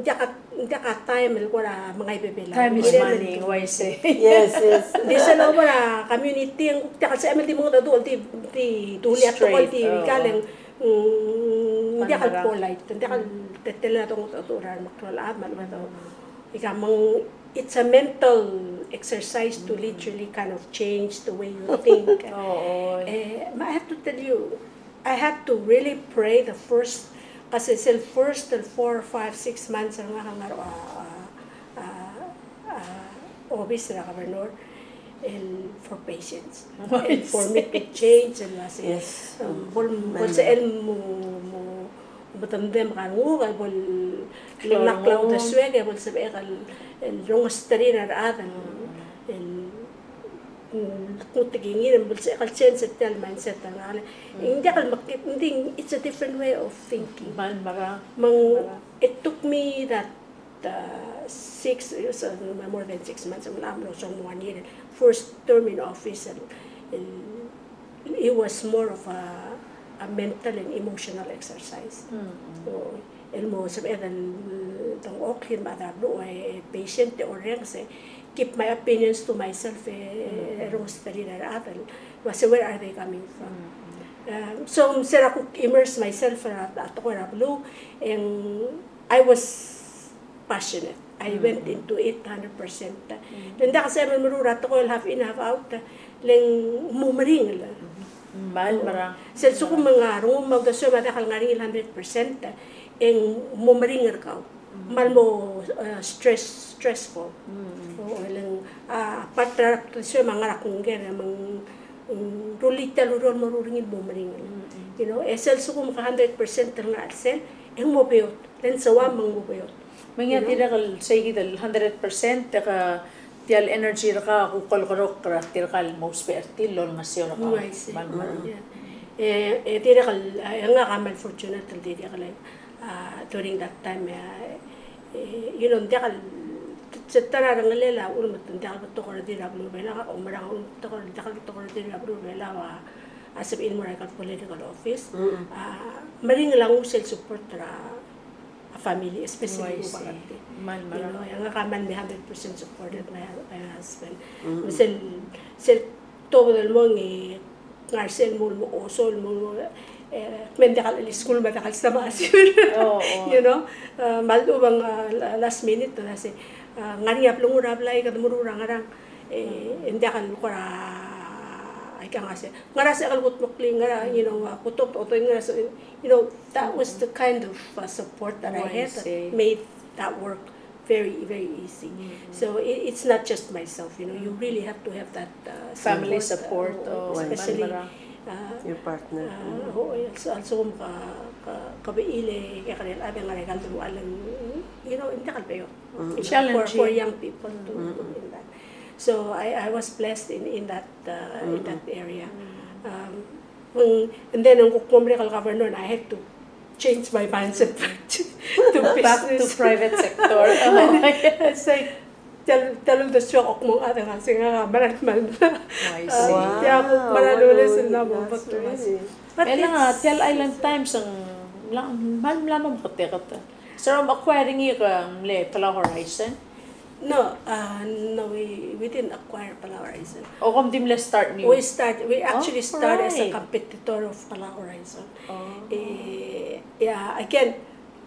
diak a, diak a time el kora mengai bebil. Time is money, why say? Yes, yes. Di sel obo er a community, ng diak el sebechem el di mengedecheduch el di, di dulii a tekoi el di kal, ng, mm, diak el polite, ng diak el teletelel a dongedecheduch er a remeklou el chad me a remedecheduch. Ika me ng, it's a mental exercise to literally kind of change the way you think. Oo. Eh, me I have to tell you, I had to really pray the first, kasi sel first el four, five, six months er ngak a ngar er a, a, a, a, obis er a governor, el for patience. El for me to change, el uase, yes, um, bo, bo lsebechel el mo, mo, mo medemdem a renguk, e bo lak el uldesuek, e bo lsebechek el, el rongesterir a rechad, el, el, mm, kuk tekingir, e bo lsebechek el change er tia el mindset er ngak. Ng diak el mekngit, ng di, it's a different way of thinking. Me ng, it took me that uh, six, uh, more than six months, ng mla mo song one year. First term in office, el, el, it was more of a, a mental and emotional exercise. So, el mo sebeched el dengchokl el chad er a beluu, e patient, e orrenges, e keep my opinions to myself, e, e rongesterir a rechad, el uase, where are they coming from? Um, so, se er a kuk immerse myself er a, a tekoi er a beluu, e ng I was passionate. I went into it hundred percent. Le ng diak sebechem el meruul er a tekoi el half in, half out, le ng mo meringel. Sel lsekum ng a rengum me a uldesuem a diak el ngar er ngii el hundred percent, e ng mo meringel er kau. Me ng mo, uh, stress, stressful. O, le ng, uh, part er a uldesuem a ngar er a kongkei, me ng, mm, rullii tia el ureor el meruul er ngii el mo meringel. You know, e sel lsekum ke hundred percent el ngar er a chelsel, e ng mo beot. Then so a me ng mo beot. Me ng dirrek el sei kid el hundred percent, e ke tia el energy er kau a kuk olekerokl er tirka el mo ousbech er tir el olengeseu er kau. Mm, I see. Yeah. E, e dirrek el, e ngak a kmal fortunate el dirrek el, ah, during that time, e, e, you know, ng diak el, se ta er a rengelel a ulemes, ng diak el betok er tir er a beluu er a Belau, a omerang a ulemes, ng diak el betok er tir er a beluu er a Belau a, a sebechir el mo er a ikal political office. Ah, meringel a nguu sel support er a a family, especially, oh, I see, rubak er tir. You know, e ngak a kmal me hundred percent supported my, my husband. Me sel, sel tobed el mong e ngar sel mo, mo osol mo, e, me ng diak el skuul me ng diak el stemach er sel, you know, e, me a lechub e ng, e, last minute, e, se, e, ngar er ngii a blengur er a blai, kede meruul er a ngerang, e, e ng diak el kora, aika ngar se, ngar er a se el kutmeklii, ngar er a, you know, a kutobed, otoi ngar er a se, you know, that was the kind of, uh, support that I had that made that work very, very easy. So it, it's not just myself, you know, you really have to have that, uh, family support, uh, especially, uh, your partner. Uh, also, also, uh, ka, ka, ka bechiil e, e kekerei el chad e ngar er a ikal deruchall, you know, ng diak el beot. It's challenging for young people to do in that. So I, I was blessed in, in that, uh, in that area. Um, Mm, and then, ng kuk mo merek el governor, and I had to change my mindset back to, to business. Back to private sector. Oh, yes. It's like, tia el, tia el uldesuek a kuk mo ngar er ngii, se ngak a mera el kmal, oh, I see. Tia kuk mera el ules el mla mo betok. But e le ng, it's, tia el Island Times a ng mla, mla, mla mo meketeket. Se er a acquire er ngii ke mle Palau Horizon? No, uh, no, we, we didn't acquire Palau Horizon. O, kom di mle start new? We start, we actually start as a competitor of Palau Horizon. Oh. Eh, yeah, again,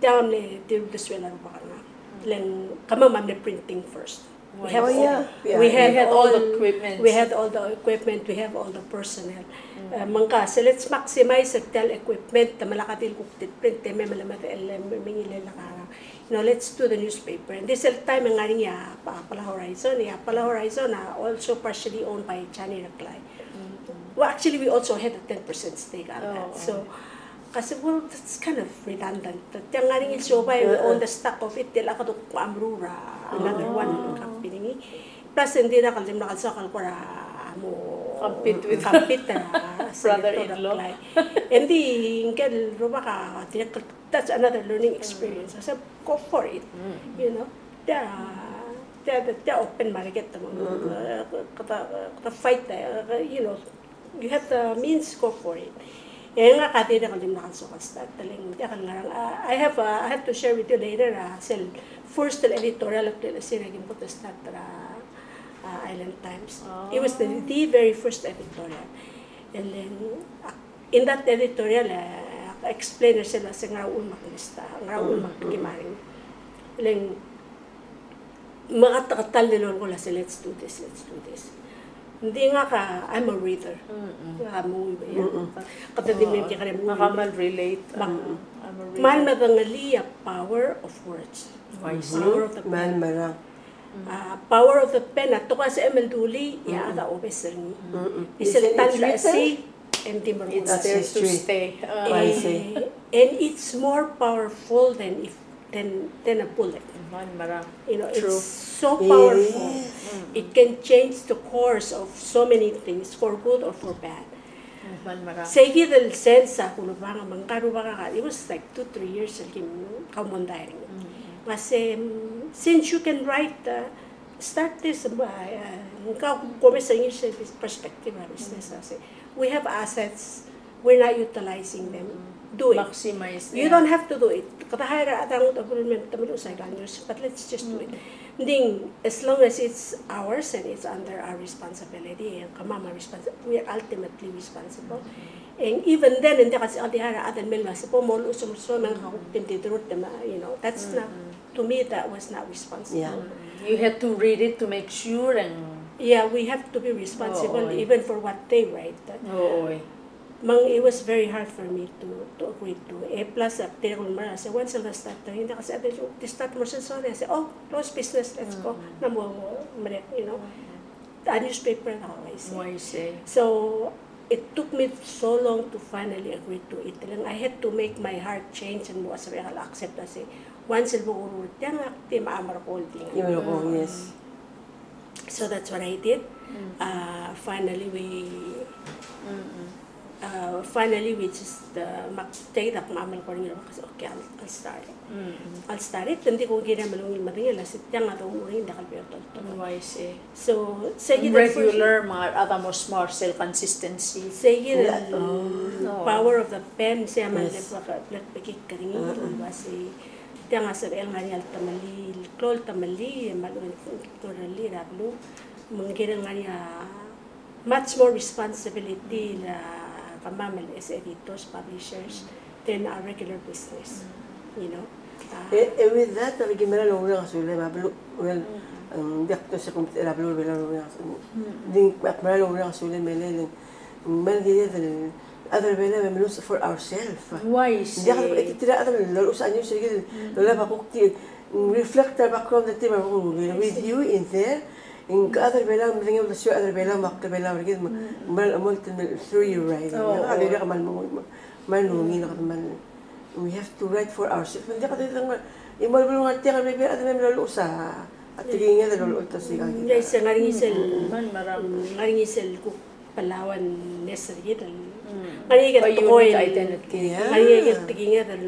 tia a mle di uldesuel a rubak er ngak. Le ng kemam a mle printing first. We have all, we had all the equipment. We had all the equipment, we have all the personnel. Mm. Eh, me ngka, so let's maximize er tia el equipment, te melai a di el kuk di print, te me mle medechel, me, me ngilai el ngar er a You know, let's do the newspaper. And this el time e ng ngar er ngii a, a Palau Horizon, e a Palau Horizon a also partially owned by Johnny Reklai. Mm. Well, actually, we also had a ten percent stake on that. Oh, so, oh. I said, "Well, that's kind of redundant." Tiang ngar er ngii el siobai, we own the stock of it, te locha kede kuk meruul er a another one, company er ngii. Plus, ng dirrek el dimlak el soak el kora mo compete with, compete er a brother-in-law. Senator Reklai. Ng di ngike el rubak a dirrek el, that's another learning experience. I said, "Go for it." You know? Tia, tia, tia open market, kede, kede fight, you know, you have the means, go for it. E ngak a dirrek el dimlak el soak el start, e le ng diak el ngerang. Uh, I have, uh, I have to share with you later, uh, sel first el editorial el, el sel aki mkot el start er a, uh, Island Times. It was the, the very first editorial. And then, uh, in that editorial, uh, explain er sel uase ngera uchul me ak mle start, ngera uchul me ak ki marry. E le ng me a ta el lolekoi el uase, "Let's do this, let's do this." Ng di ngak a, I'm a reader. Ngak a mo, yeah. Kede di mle kekerei mo. Ngak a kmal relate. Kmal medengelii a power of words. Power of the pen. Kmal merang. A power of the pen, a tekoi el sebechem el dulii, e a chad a obes er ngii. Isel ta el written, e ng di merekong. It's there to stay. And it's more powerful than if than, than a bullet. You know, it's so powerful. It can change the course of so many things, for good or for bad. Seikid el sel kulebang, me ngka el rubak a, it was like two, three years el kim kaumondai er ngii. Me a se, mm, since you can write, uh, start this, uh, ngka a kumes er ngii sel perspective er a business, a se, we have assets, we're not utilizing them. Do it. Maximize, yeah. You don't have to do it. Kede hire a chad el ngodech el me te meluches a ikal news, but let's just do it. Ng di, as long as it's ours and it's under our responsibility, e ng kemam a responsi-, we are ultimately responsible. And even then, ng diak el sebechel di hire a chad el me el uase bo mo luches el mo soam, me ngak a kuk di mdi through them, you know, that's not, to me, that was not responsible. Yeah. You had to read it to make sure and... Yeah, we have to be responsible even for what they write. Me ng, it was very hard for me to, to agree to. E plus, a dirrek el mera, a se, once el start, ng diak el sebechel di start mo er sel soad, a se, "Oh, close business, let's go." Ng mo, mo merek, you know. A newspaper, ng uaisei. Uaisei. So, it took me so long to finally agree to it. Like, I had to make my heart change and mo sebechel el accept a se, once el bo kuruul er tiang, ak di mla merekong el di. Di merekong, yes. So that's what I did. Uh, finally, we, uh, finally, we just, uh, me ak take, ak mla merekong el di, okay, I'll, I'll start it. I'll start it, and di kuk kirem el ungil medengei el uase tiang a domuchel er ngii el diak el beot el toltobed. Oh, I see. So, seikid el regular, me a rechad a mo smart sel consistency. Seikid el power of the pen, se a mle bek, bek, bekik er ngii, el uase tiang a sebechel ngar er ngii a temellii, el klou el temellii, e me a lechub e ng klou el temellii er a beluu, me ng kirel ngar er ngii a much more responsibility er a kemam el as editors, publishers, than our regular business, you know. Uh, e, e with that, a ki mera el oureng a sulem a beluu, well, ng diak to se kumbet er a beluu er a Belau el oureng a sulem. Ng di ak mera el oureng a sulem el, el, ng mera el kired el chad er a Belau me meluches for ourselves. Uaisei. Ng diak el, e, tirke el chad el loluches a news er kid el, lolab a kuk di, reflect a background er tir me a kuk, with you in there, Ng chad er a Belau, medengei el uase chad er a Belau, me a klou el Belau er kid, me, me, me, through your writing. Oh, a dirrek el kmal mo, kmal mo ungil, kmal, we have to write for ourselves. Me ng diak de, de, e mo beluu er tiang, me a bebil el chad me loluches a tekinged el lolotosiik a kid. Ng ngar er ngii sel, ngar er ngii sel kuk Palauanes er kid el, ngar er ngii a ikel tekoi, ngar er ngii a ikel tekinged el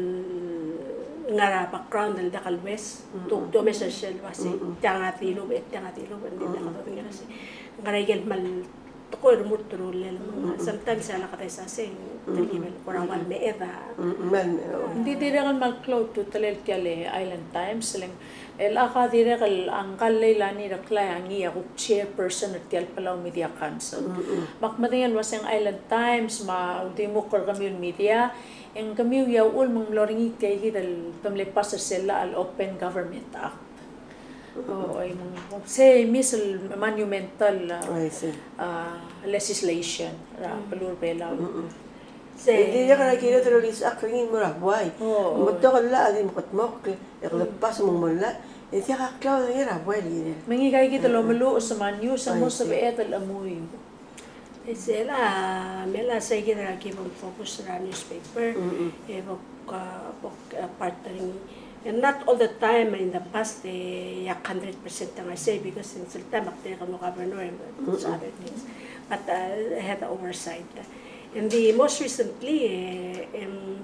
ngar er a background el diak el uase, te, te omes er sel uase, tiang a dilubech, tiang a dilubech, ng di diak el dodengei er sei. Ngar er ngii a ikel kmal tekoi el remurt el rullel, sometimes a lak desa se, te di mle kora ua el meched a. Ng di dirrek el kmal klou a ultutelel tia el Island Times, le ng el ak a dirrek el ngka el Leilani Reklai a ngii a kuk chairperson er tia el Palau Media Council. Me ak medengei el uase ng Island Times me a uldimukl er kemiu el media, e ng kemiu a uchul me ng mlo er ngii tia kid el te mle pass er sel llach el Open Government Act. O, oi, me ng, sei mis el monumental, uh, legislation er a beluu er a Belau. Sei. E di diak a kired el olisechakl er ngii el mo er a buai. Me ng betok el llach a di mekedmokl, e kede pass me ng mo llach, e diak a klou a dengei er a buai el kirel. Me ngii a ika kid el omeluches me a news a mo sebeched el chemuiu. E sel a, me a sei kid a ki bo focus er a newspaper, e bo, a, bo, a, part er ngii. And not all the time in the past, e, a hundred percent ng sei, because in sel time ak dirrek el mo governor and those other things. But, uh, I had oversight. And the most recently, e, em,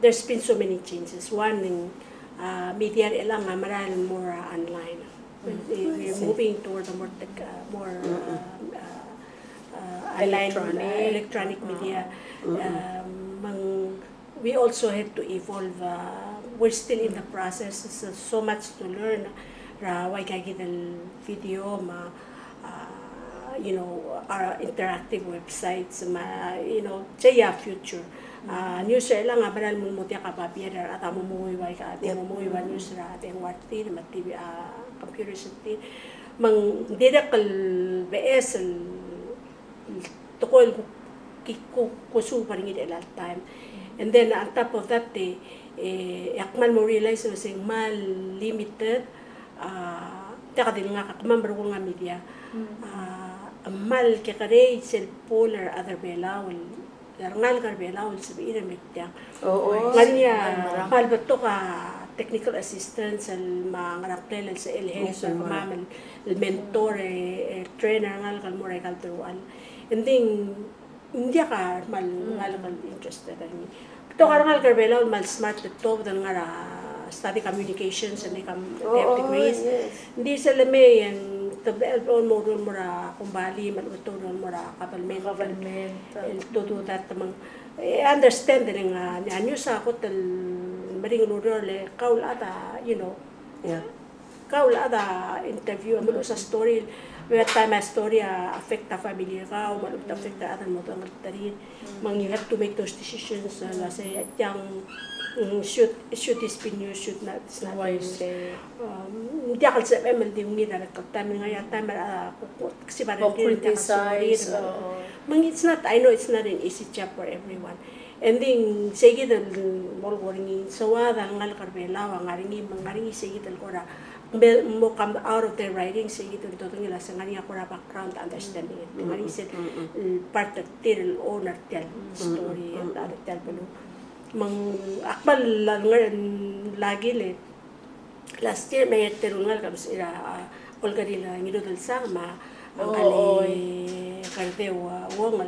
there's been so many changes. One, ng, a, media er chelechang a mera el more, a, online. We, we're moving toward a more tech, uh, more, uh, uh, uh, online, uh, electronic media. Um, me ng, we also have to evolve. Uh, we're still in the process. So, so much to learn. Er a ua ikakid el video me a, uh, you know, our interactive websites me a, you know, sei a future. A, news er chelechang a mera el mo diak a babier er a rechad a mo menguiu a, a, mo menguiu a news er a dengua er tir me a T V, a, computers er tir. Me ng dirrek el beches el, el tekoi el ki, ku, kusuub er ngii er chelecha el time. And then on top of that, e, e, ak kmal mo realize el uasei ng kmal limited, a, diak di le ngak a kemam el rokui el ngar er a media. A, kmal kekerei sel pool er a rechad er a Belau el a rengalek er a Belau el sebechir el me tiang. Ngar er ngii a kmal betok a technical assistance el me a ngerang el sebechel el help er kemam el, el mentor, e, e train a rengalek el mo er aika el teruich. Ng di ng diak a kmal ngalek el interested er ngii. Betok a rengalek er a Belau el kmal smart el tuobed el ngar er a study communications and they come, they have degrees. Ng di sel lemei e ng te, el mo, mo er a kombalii me a lechub e te mo er a government. Government. El to do that me ng, e, understand el ng, a, a news a kot el meringel el ureor le kau el chad a, you know. Kau el chad a interview, a meluches a story, me a time a story a affect a family er kau, me a lechub e te affect a chad el mo dengelterir. Me ng you have to make those decisions, a, el uasei, tiang, mm, should, should this be news, should not, it's not news. Um, ng diak el sebechem el di ungil er a bek el taem, ng ngar er ngii a taem er a, a, ko, ko, ksibai er tir, ng diak el sebechir, me ng, it's not, I know it's not an easy job for everyone. And then, sei kid el mo er ngii, soad a rengalek er a Belau a ngar er ngii, me ng ngar er ngii sei kid el kora, be, mo come out of their writing, sei kid el dodengei el uasei ng ngar er ngii a kora background understanding. Ng ngar er ngii sel, el part er tir el own er tia el story, er tia el beluu. Me ng, ak kmal ngar er ngii el last year, me a teru el ngalek a mesa er a, a, Olkeriil a Ngirudelsang me a ngka el Kardeu, a, Uong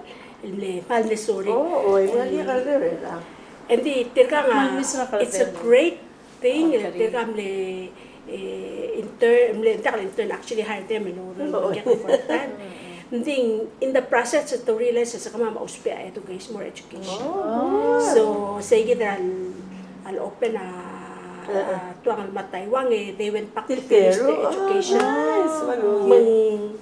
el mle, kmal mle sorir. Oh, oi, me a ngii a Kardeu er a. Engdi tirka ng, it's a great thing, tirka mle, e, intern, mle, ng diak el intern, actually hired them, you know, full time. Engdi in the process, te realize el se kemam a ousbech a education, more education. So, sei kid a, a open a, a tuang el me a Taiwan, e, they went back to finish their education. Me ng,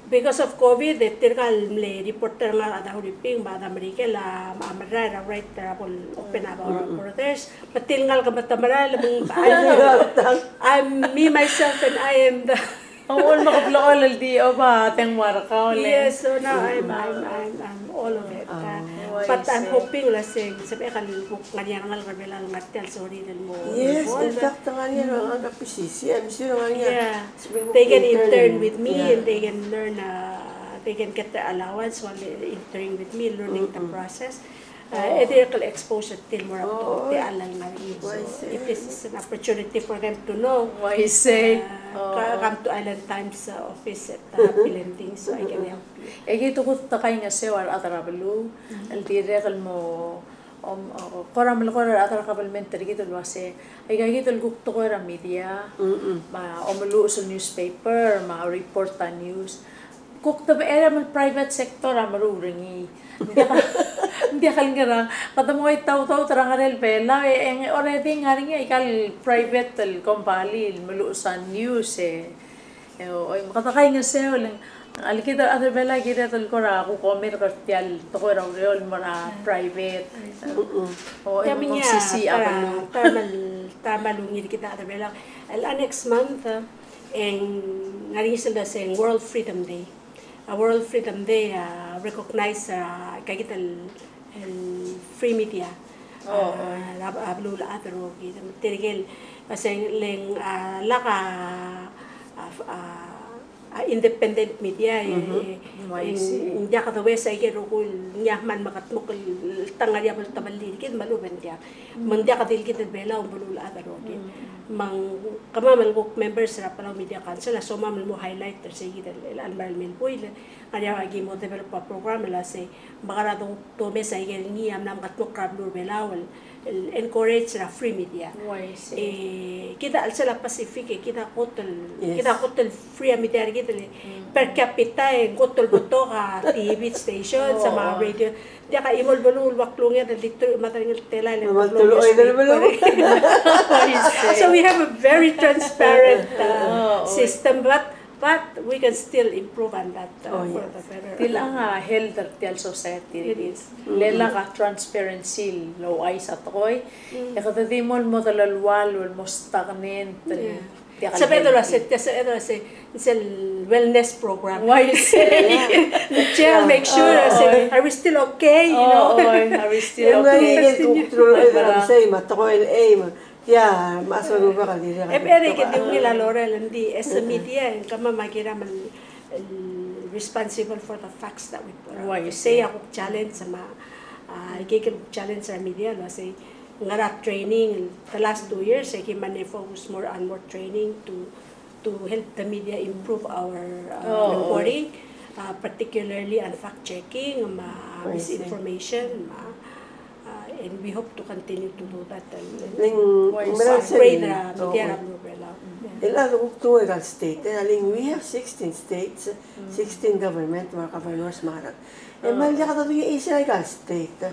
because of COVID, e tirka el mle reporter er ngak a Dahuriping, me a Damerikel a, a mera el right er a bo el open a borders. Me tir el ngalek me te mera el, me ng, I'm, I'm me, myself, and I am the Ng ua el mekeblool el di oba tengua er kau le. Yes, so now I'm, I'm, I'm, I'm all of it. But I'm hoping el uasei, sebechek el kuk ngar er ngii a rengalek er a Belau el ngar tia el sorir el mo. Yes, in fact, ngar er ngii a rengalek er a P C C, I'm sure ngar er ngii a. Yeah. They can intern with me and they can learn, uh, they can get their allowance while they're interning with me, learning the process. Uh, e dirrek el expose er tir el mo er a betok el techall el ngar er ngii. So, if this is an opportunity for them to know, uh, come to Island Times, uh, office at, uh, Happy Landing, so I can help you. E kid a kuk ta kaingeseu a rechad er a beluu el dirrek el mo, om, o, kora melekoi er a rechad er a kabelment er kid el uasei, aika kid el kuk tekoi er a media, me a omeluches el newspaper, me a report a news. Kuk te becherei me a private sector a meruul er ngii. Ng diak, ng diak el ngerang. Kede mo itautaut er a ngerel Belau, e, e ng already ngar er ngii aika el private el kombalii el meluches a news, e. E, o, e, me kede kaingeseu el, a le kid a rechad er a Belau a kired el kora kuk omerk er tia el tekoi er a ureor el mo er a private. O, e, me ng sisiich a beluu. Te kmal, te kmal ungil kid a rechad er a Belau. El, a, next month, e ng ngar er ngii sel uasei ng World Freedom Day. A World Freedom Day a recognize, a, aika kid el, el free media. A, a, a beluulechad el rokir. Tirke el, uasei le ng, a, lak a, a, a, independent media, e, e, ng diak domes aike el rokui el ngii a kmal mekedmokl el ta ngar er ngii a bel tebelii er kid me a lechub e ng diak. Me ng diak di el kid el Belau a beluulechad el rokir. Me ng kemam el kuk members er a Palau Media Council a somam el mo highlight er sei kid el, el mera el mle buil. Ngar er ngii a ki mo develop a program el uasei, me kora do-, domes aike el ngii a mla mekedmokl er a beluu er a Belau el, el encourage er a free media. E kid a chelsel a Pacific, e kid a kot el, kid a kot el free a media er kid el per capita, e ng kot el betok a T V stations, me a radio. Diak a chimo el beluu el ua klunged el di teruich me a tang el telael el beluu. So we have a very transparent, uh, system, but, but we can still improve on that, uh, for the better. Tiang a health er tia el society. It is. Le lak a transparency el ouchais a tekoi. E kede di mo el mo delelual, el mo stagnant, el Sebeched el uasei, tia sebeched el uasei, sel wellness program. Uaisei. Chair, make sure, uasei, are we still okay, you know? Are we still okay? Sei, me a tekoi el aim. Tia, me a soal el rubak a dirrek. E, e, ke di ungil a lorael, ng di, as a media, e ng kemam a kiram el, el responsible for the facts that we put out. Uaisei. Sei a kuk challenge me a, a, ke kuk challenge er a media, el uasei, ngar er a training, the last two years, e ki mle focus more on more training to, to help the media improve our, uh, reporting, uh, particularly on fact checking, me a misinformation, me a, uh, and we hope to continue to do that, and, and upgrade er a media er a beluu er a Belau. Yeah. El a kuk twenty state, e, I think we have sixteen states, sixteen government, me a governors, me a E kmal diak a dodengelii a state.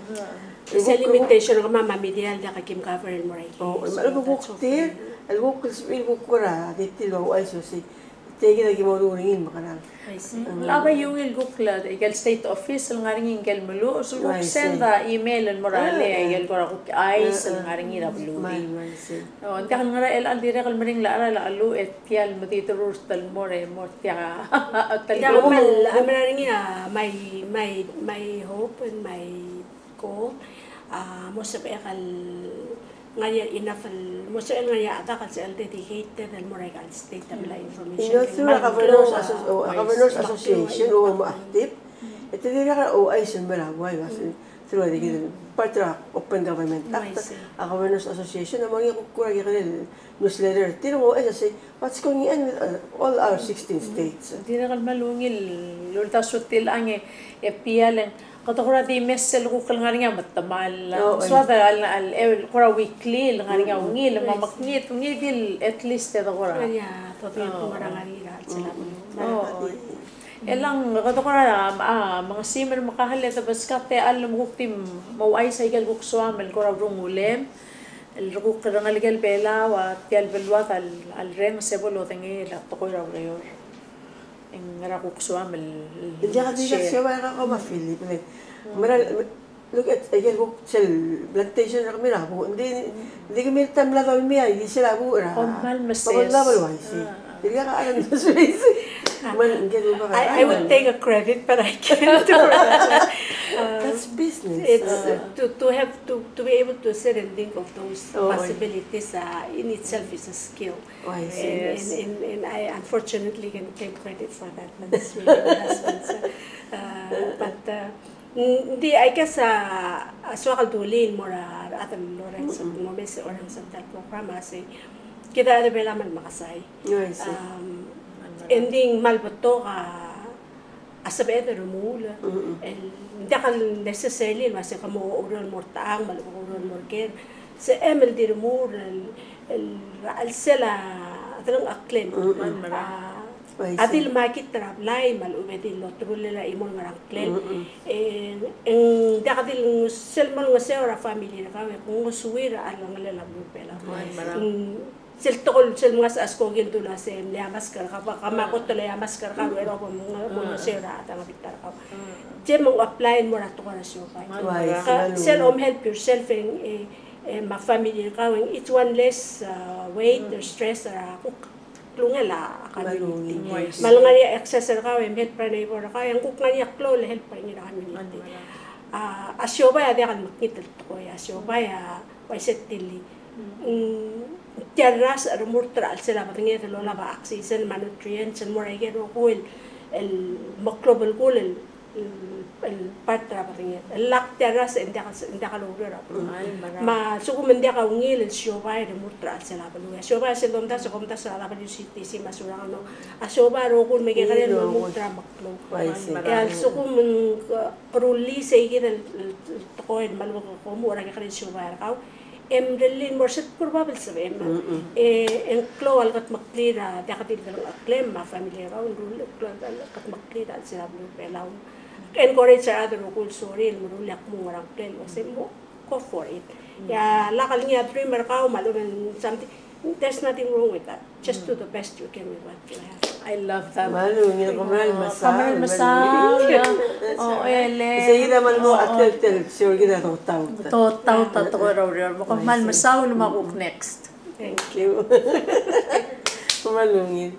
E se limitation er kemam a media el diak a kim cover el mo er a ikei. O, me a lebo kuk tir, el kuk el sebechir el kuk er a di tir el ouchais el uasei, tia kid a ki mo er ngii el mekerang. Uaisei. Lebo ungil kuk el, ikel state office el ngar er ngii ikel meluches, el kuk send a email el mo er a lei, ikel kora kuk chais el ngar er ngii er a beluulechad. Uaisei. O, ng diak el ngar er a chelecha el dirrek el meringel a cheral a cheluch, e tia el medi terurt el mo er, mo er tia. Tia kmal, a mera er ngii a, my, my, my hope and my goal, a, mo sebechek el ngar er ngii a enough el, mo sebechek el ngar er ngii a chedak el sel dedicated el mo er aika el state el mla information. Ino through a Governors Asso-, o, a Governors Association, o, mo active. E te dirrek el ouchais el mo er a buai, uasei. Through a, di kid el part er a Open Government Act, a Governors Association, a mo er ngii a kuk kora kekerei el newsletter er tir el ouchais el uasei, what's going on with, uh, all our sixteen states. Dirrek el kmal ungil el uldasu er tiang e, e tia el, kede kora di mes el kuk el ngar er ngii a metemall. Soad el, el, el kora weekly el ngar er ngii a ungil, me a mekngit, ungil di el at least e de kora. Ngar er ngii a, todengei el kuk ngar er ngii er a chelsel a beluu. Elechang, kede kora, a, mengesimer me kau el debeskak a techall me kuk di mo ouchais a ikel kuk soam el kora urungulem el kuk rengelekel Belau, a tia el beluad a, a lereng se bo lodengei a tekoi er a ureor. E ngera kuk soam el, el diak di share. Siobai er kau me a Philip, le. Mera, look at, aike el kuk sel plantation er kemiu er a buch, ng di, ng di kemiu el taem el mla dolmii a ikei sel buch er a. Kom kmal meses. Kom kmal meses. Dirkak a rengud el meses. Me ng kede ua I, I would take a credit, but I can't do that. Uh, that's business. It's, uh, to, to have, to, to be able to sit and think of those possibilities, uh, in itself is a skill. Oh, I see. And, and, and, and I unfortunately can claim credit for that, but it's really my husband's, uh, but, uh, Mm, ng di, I guess, a, a soak el dulii el mo er a rechad el orrenges, mo mes e orrenges er tia el program, a sei, kid a rechad er a Belau a kmal mekesai. Um, e ng di ng kmal betok a, a sebeched el remuul, el, ng diak el necessarily el uasei ke mo oureor el mo er a techang, me a lechub e ke oureor el mo er a ker. Sebechem el di remuul, el, el, a chelsel a delengcheklel. A, a di le makit er a blai, me a lechub e di loterullel a chimo el ngerang klel. E, e ng diak di le sel mo olengeseu er a family er kau, e ke ngosuir a rengelekel a beluu er a Belau. Mm, sel tekoi, sel mngesech a skoki el dula se mle mask er kau, ba, ke mla kot el mask er kau, e rokui bo mo olengeseu er a chad er a bita er kau. Sel mo apply el mo er a tekoi er a siobai. Ka, sel om help yourself, e, e, e, me a family er kau, e ng each one less, uh, weight or stress er a kuk klungel a community. Me a lengar er ngii a excess er kau e mhelp er a neighbor er kau, e ng kuk ngar er ngii a klou el help er ngii er a community. A, a siobai a diak el mekngit el tekoi, a siobai a uaisei el tilii. Mm, tia el rasech el remurt er a chelsel a bedenged el olab a oxygen me a nutrients el mo er aike el rokui el, el meklou a belkul el, el, el part er a bedenged. El lak tia el rasech e ng diak, ng diak loureor a beluu. Me a lsekum ng diak a ungil el siobai el remurt er a chelsel a beluu. A siobai a sel domdasu, e kom omdasu er a W C T C me a Surangel el mo, a siobai a rokui el me kekerei el mo remurt er a meklou. E a lsekum ng, uh, kerullii seikid el, el, el tekoi el me a lechub e ke omuchel er a kekerei el siobai er kau, e mrellii el mo er se el kuk bab el sebechem. E ng klou a lekedmeklii er a, diak di el delengcheklem me a family er kau, ng rullii el klou a lekedmeklii er a chelsel a beluu er a Belau. Encourage er a rechad el rokui el sorir el meruul e ak mo ngerang ngklel el uasei mo go for it. E a lak el ngii a dream er kau me a lechub e ng something, there's nothing wrong with that. Just do the best you can with what you have. I love that. Me a lungil, kom kmal mesaul. Kom kmal mesaul. O, ele. Seikid a kmal mo, o, a tel, tel, seikid a dotaut. Dotaut a tekoi er a ureor. Kom kmal mesaul me a kuk next. Thank you. Kom kmal ungil.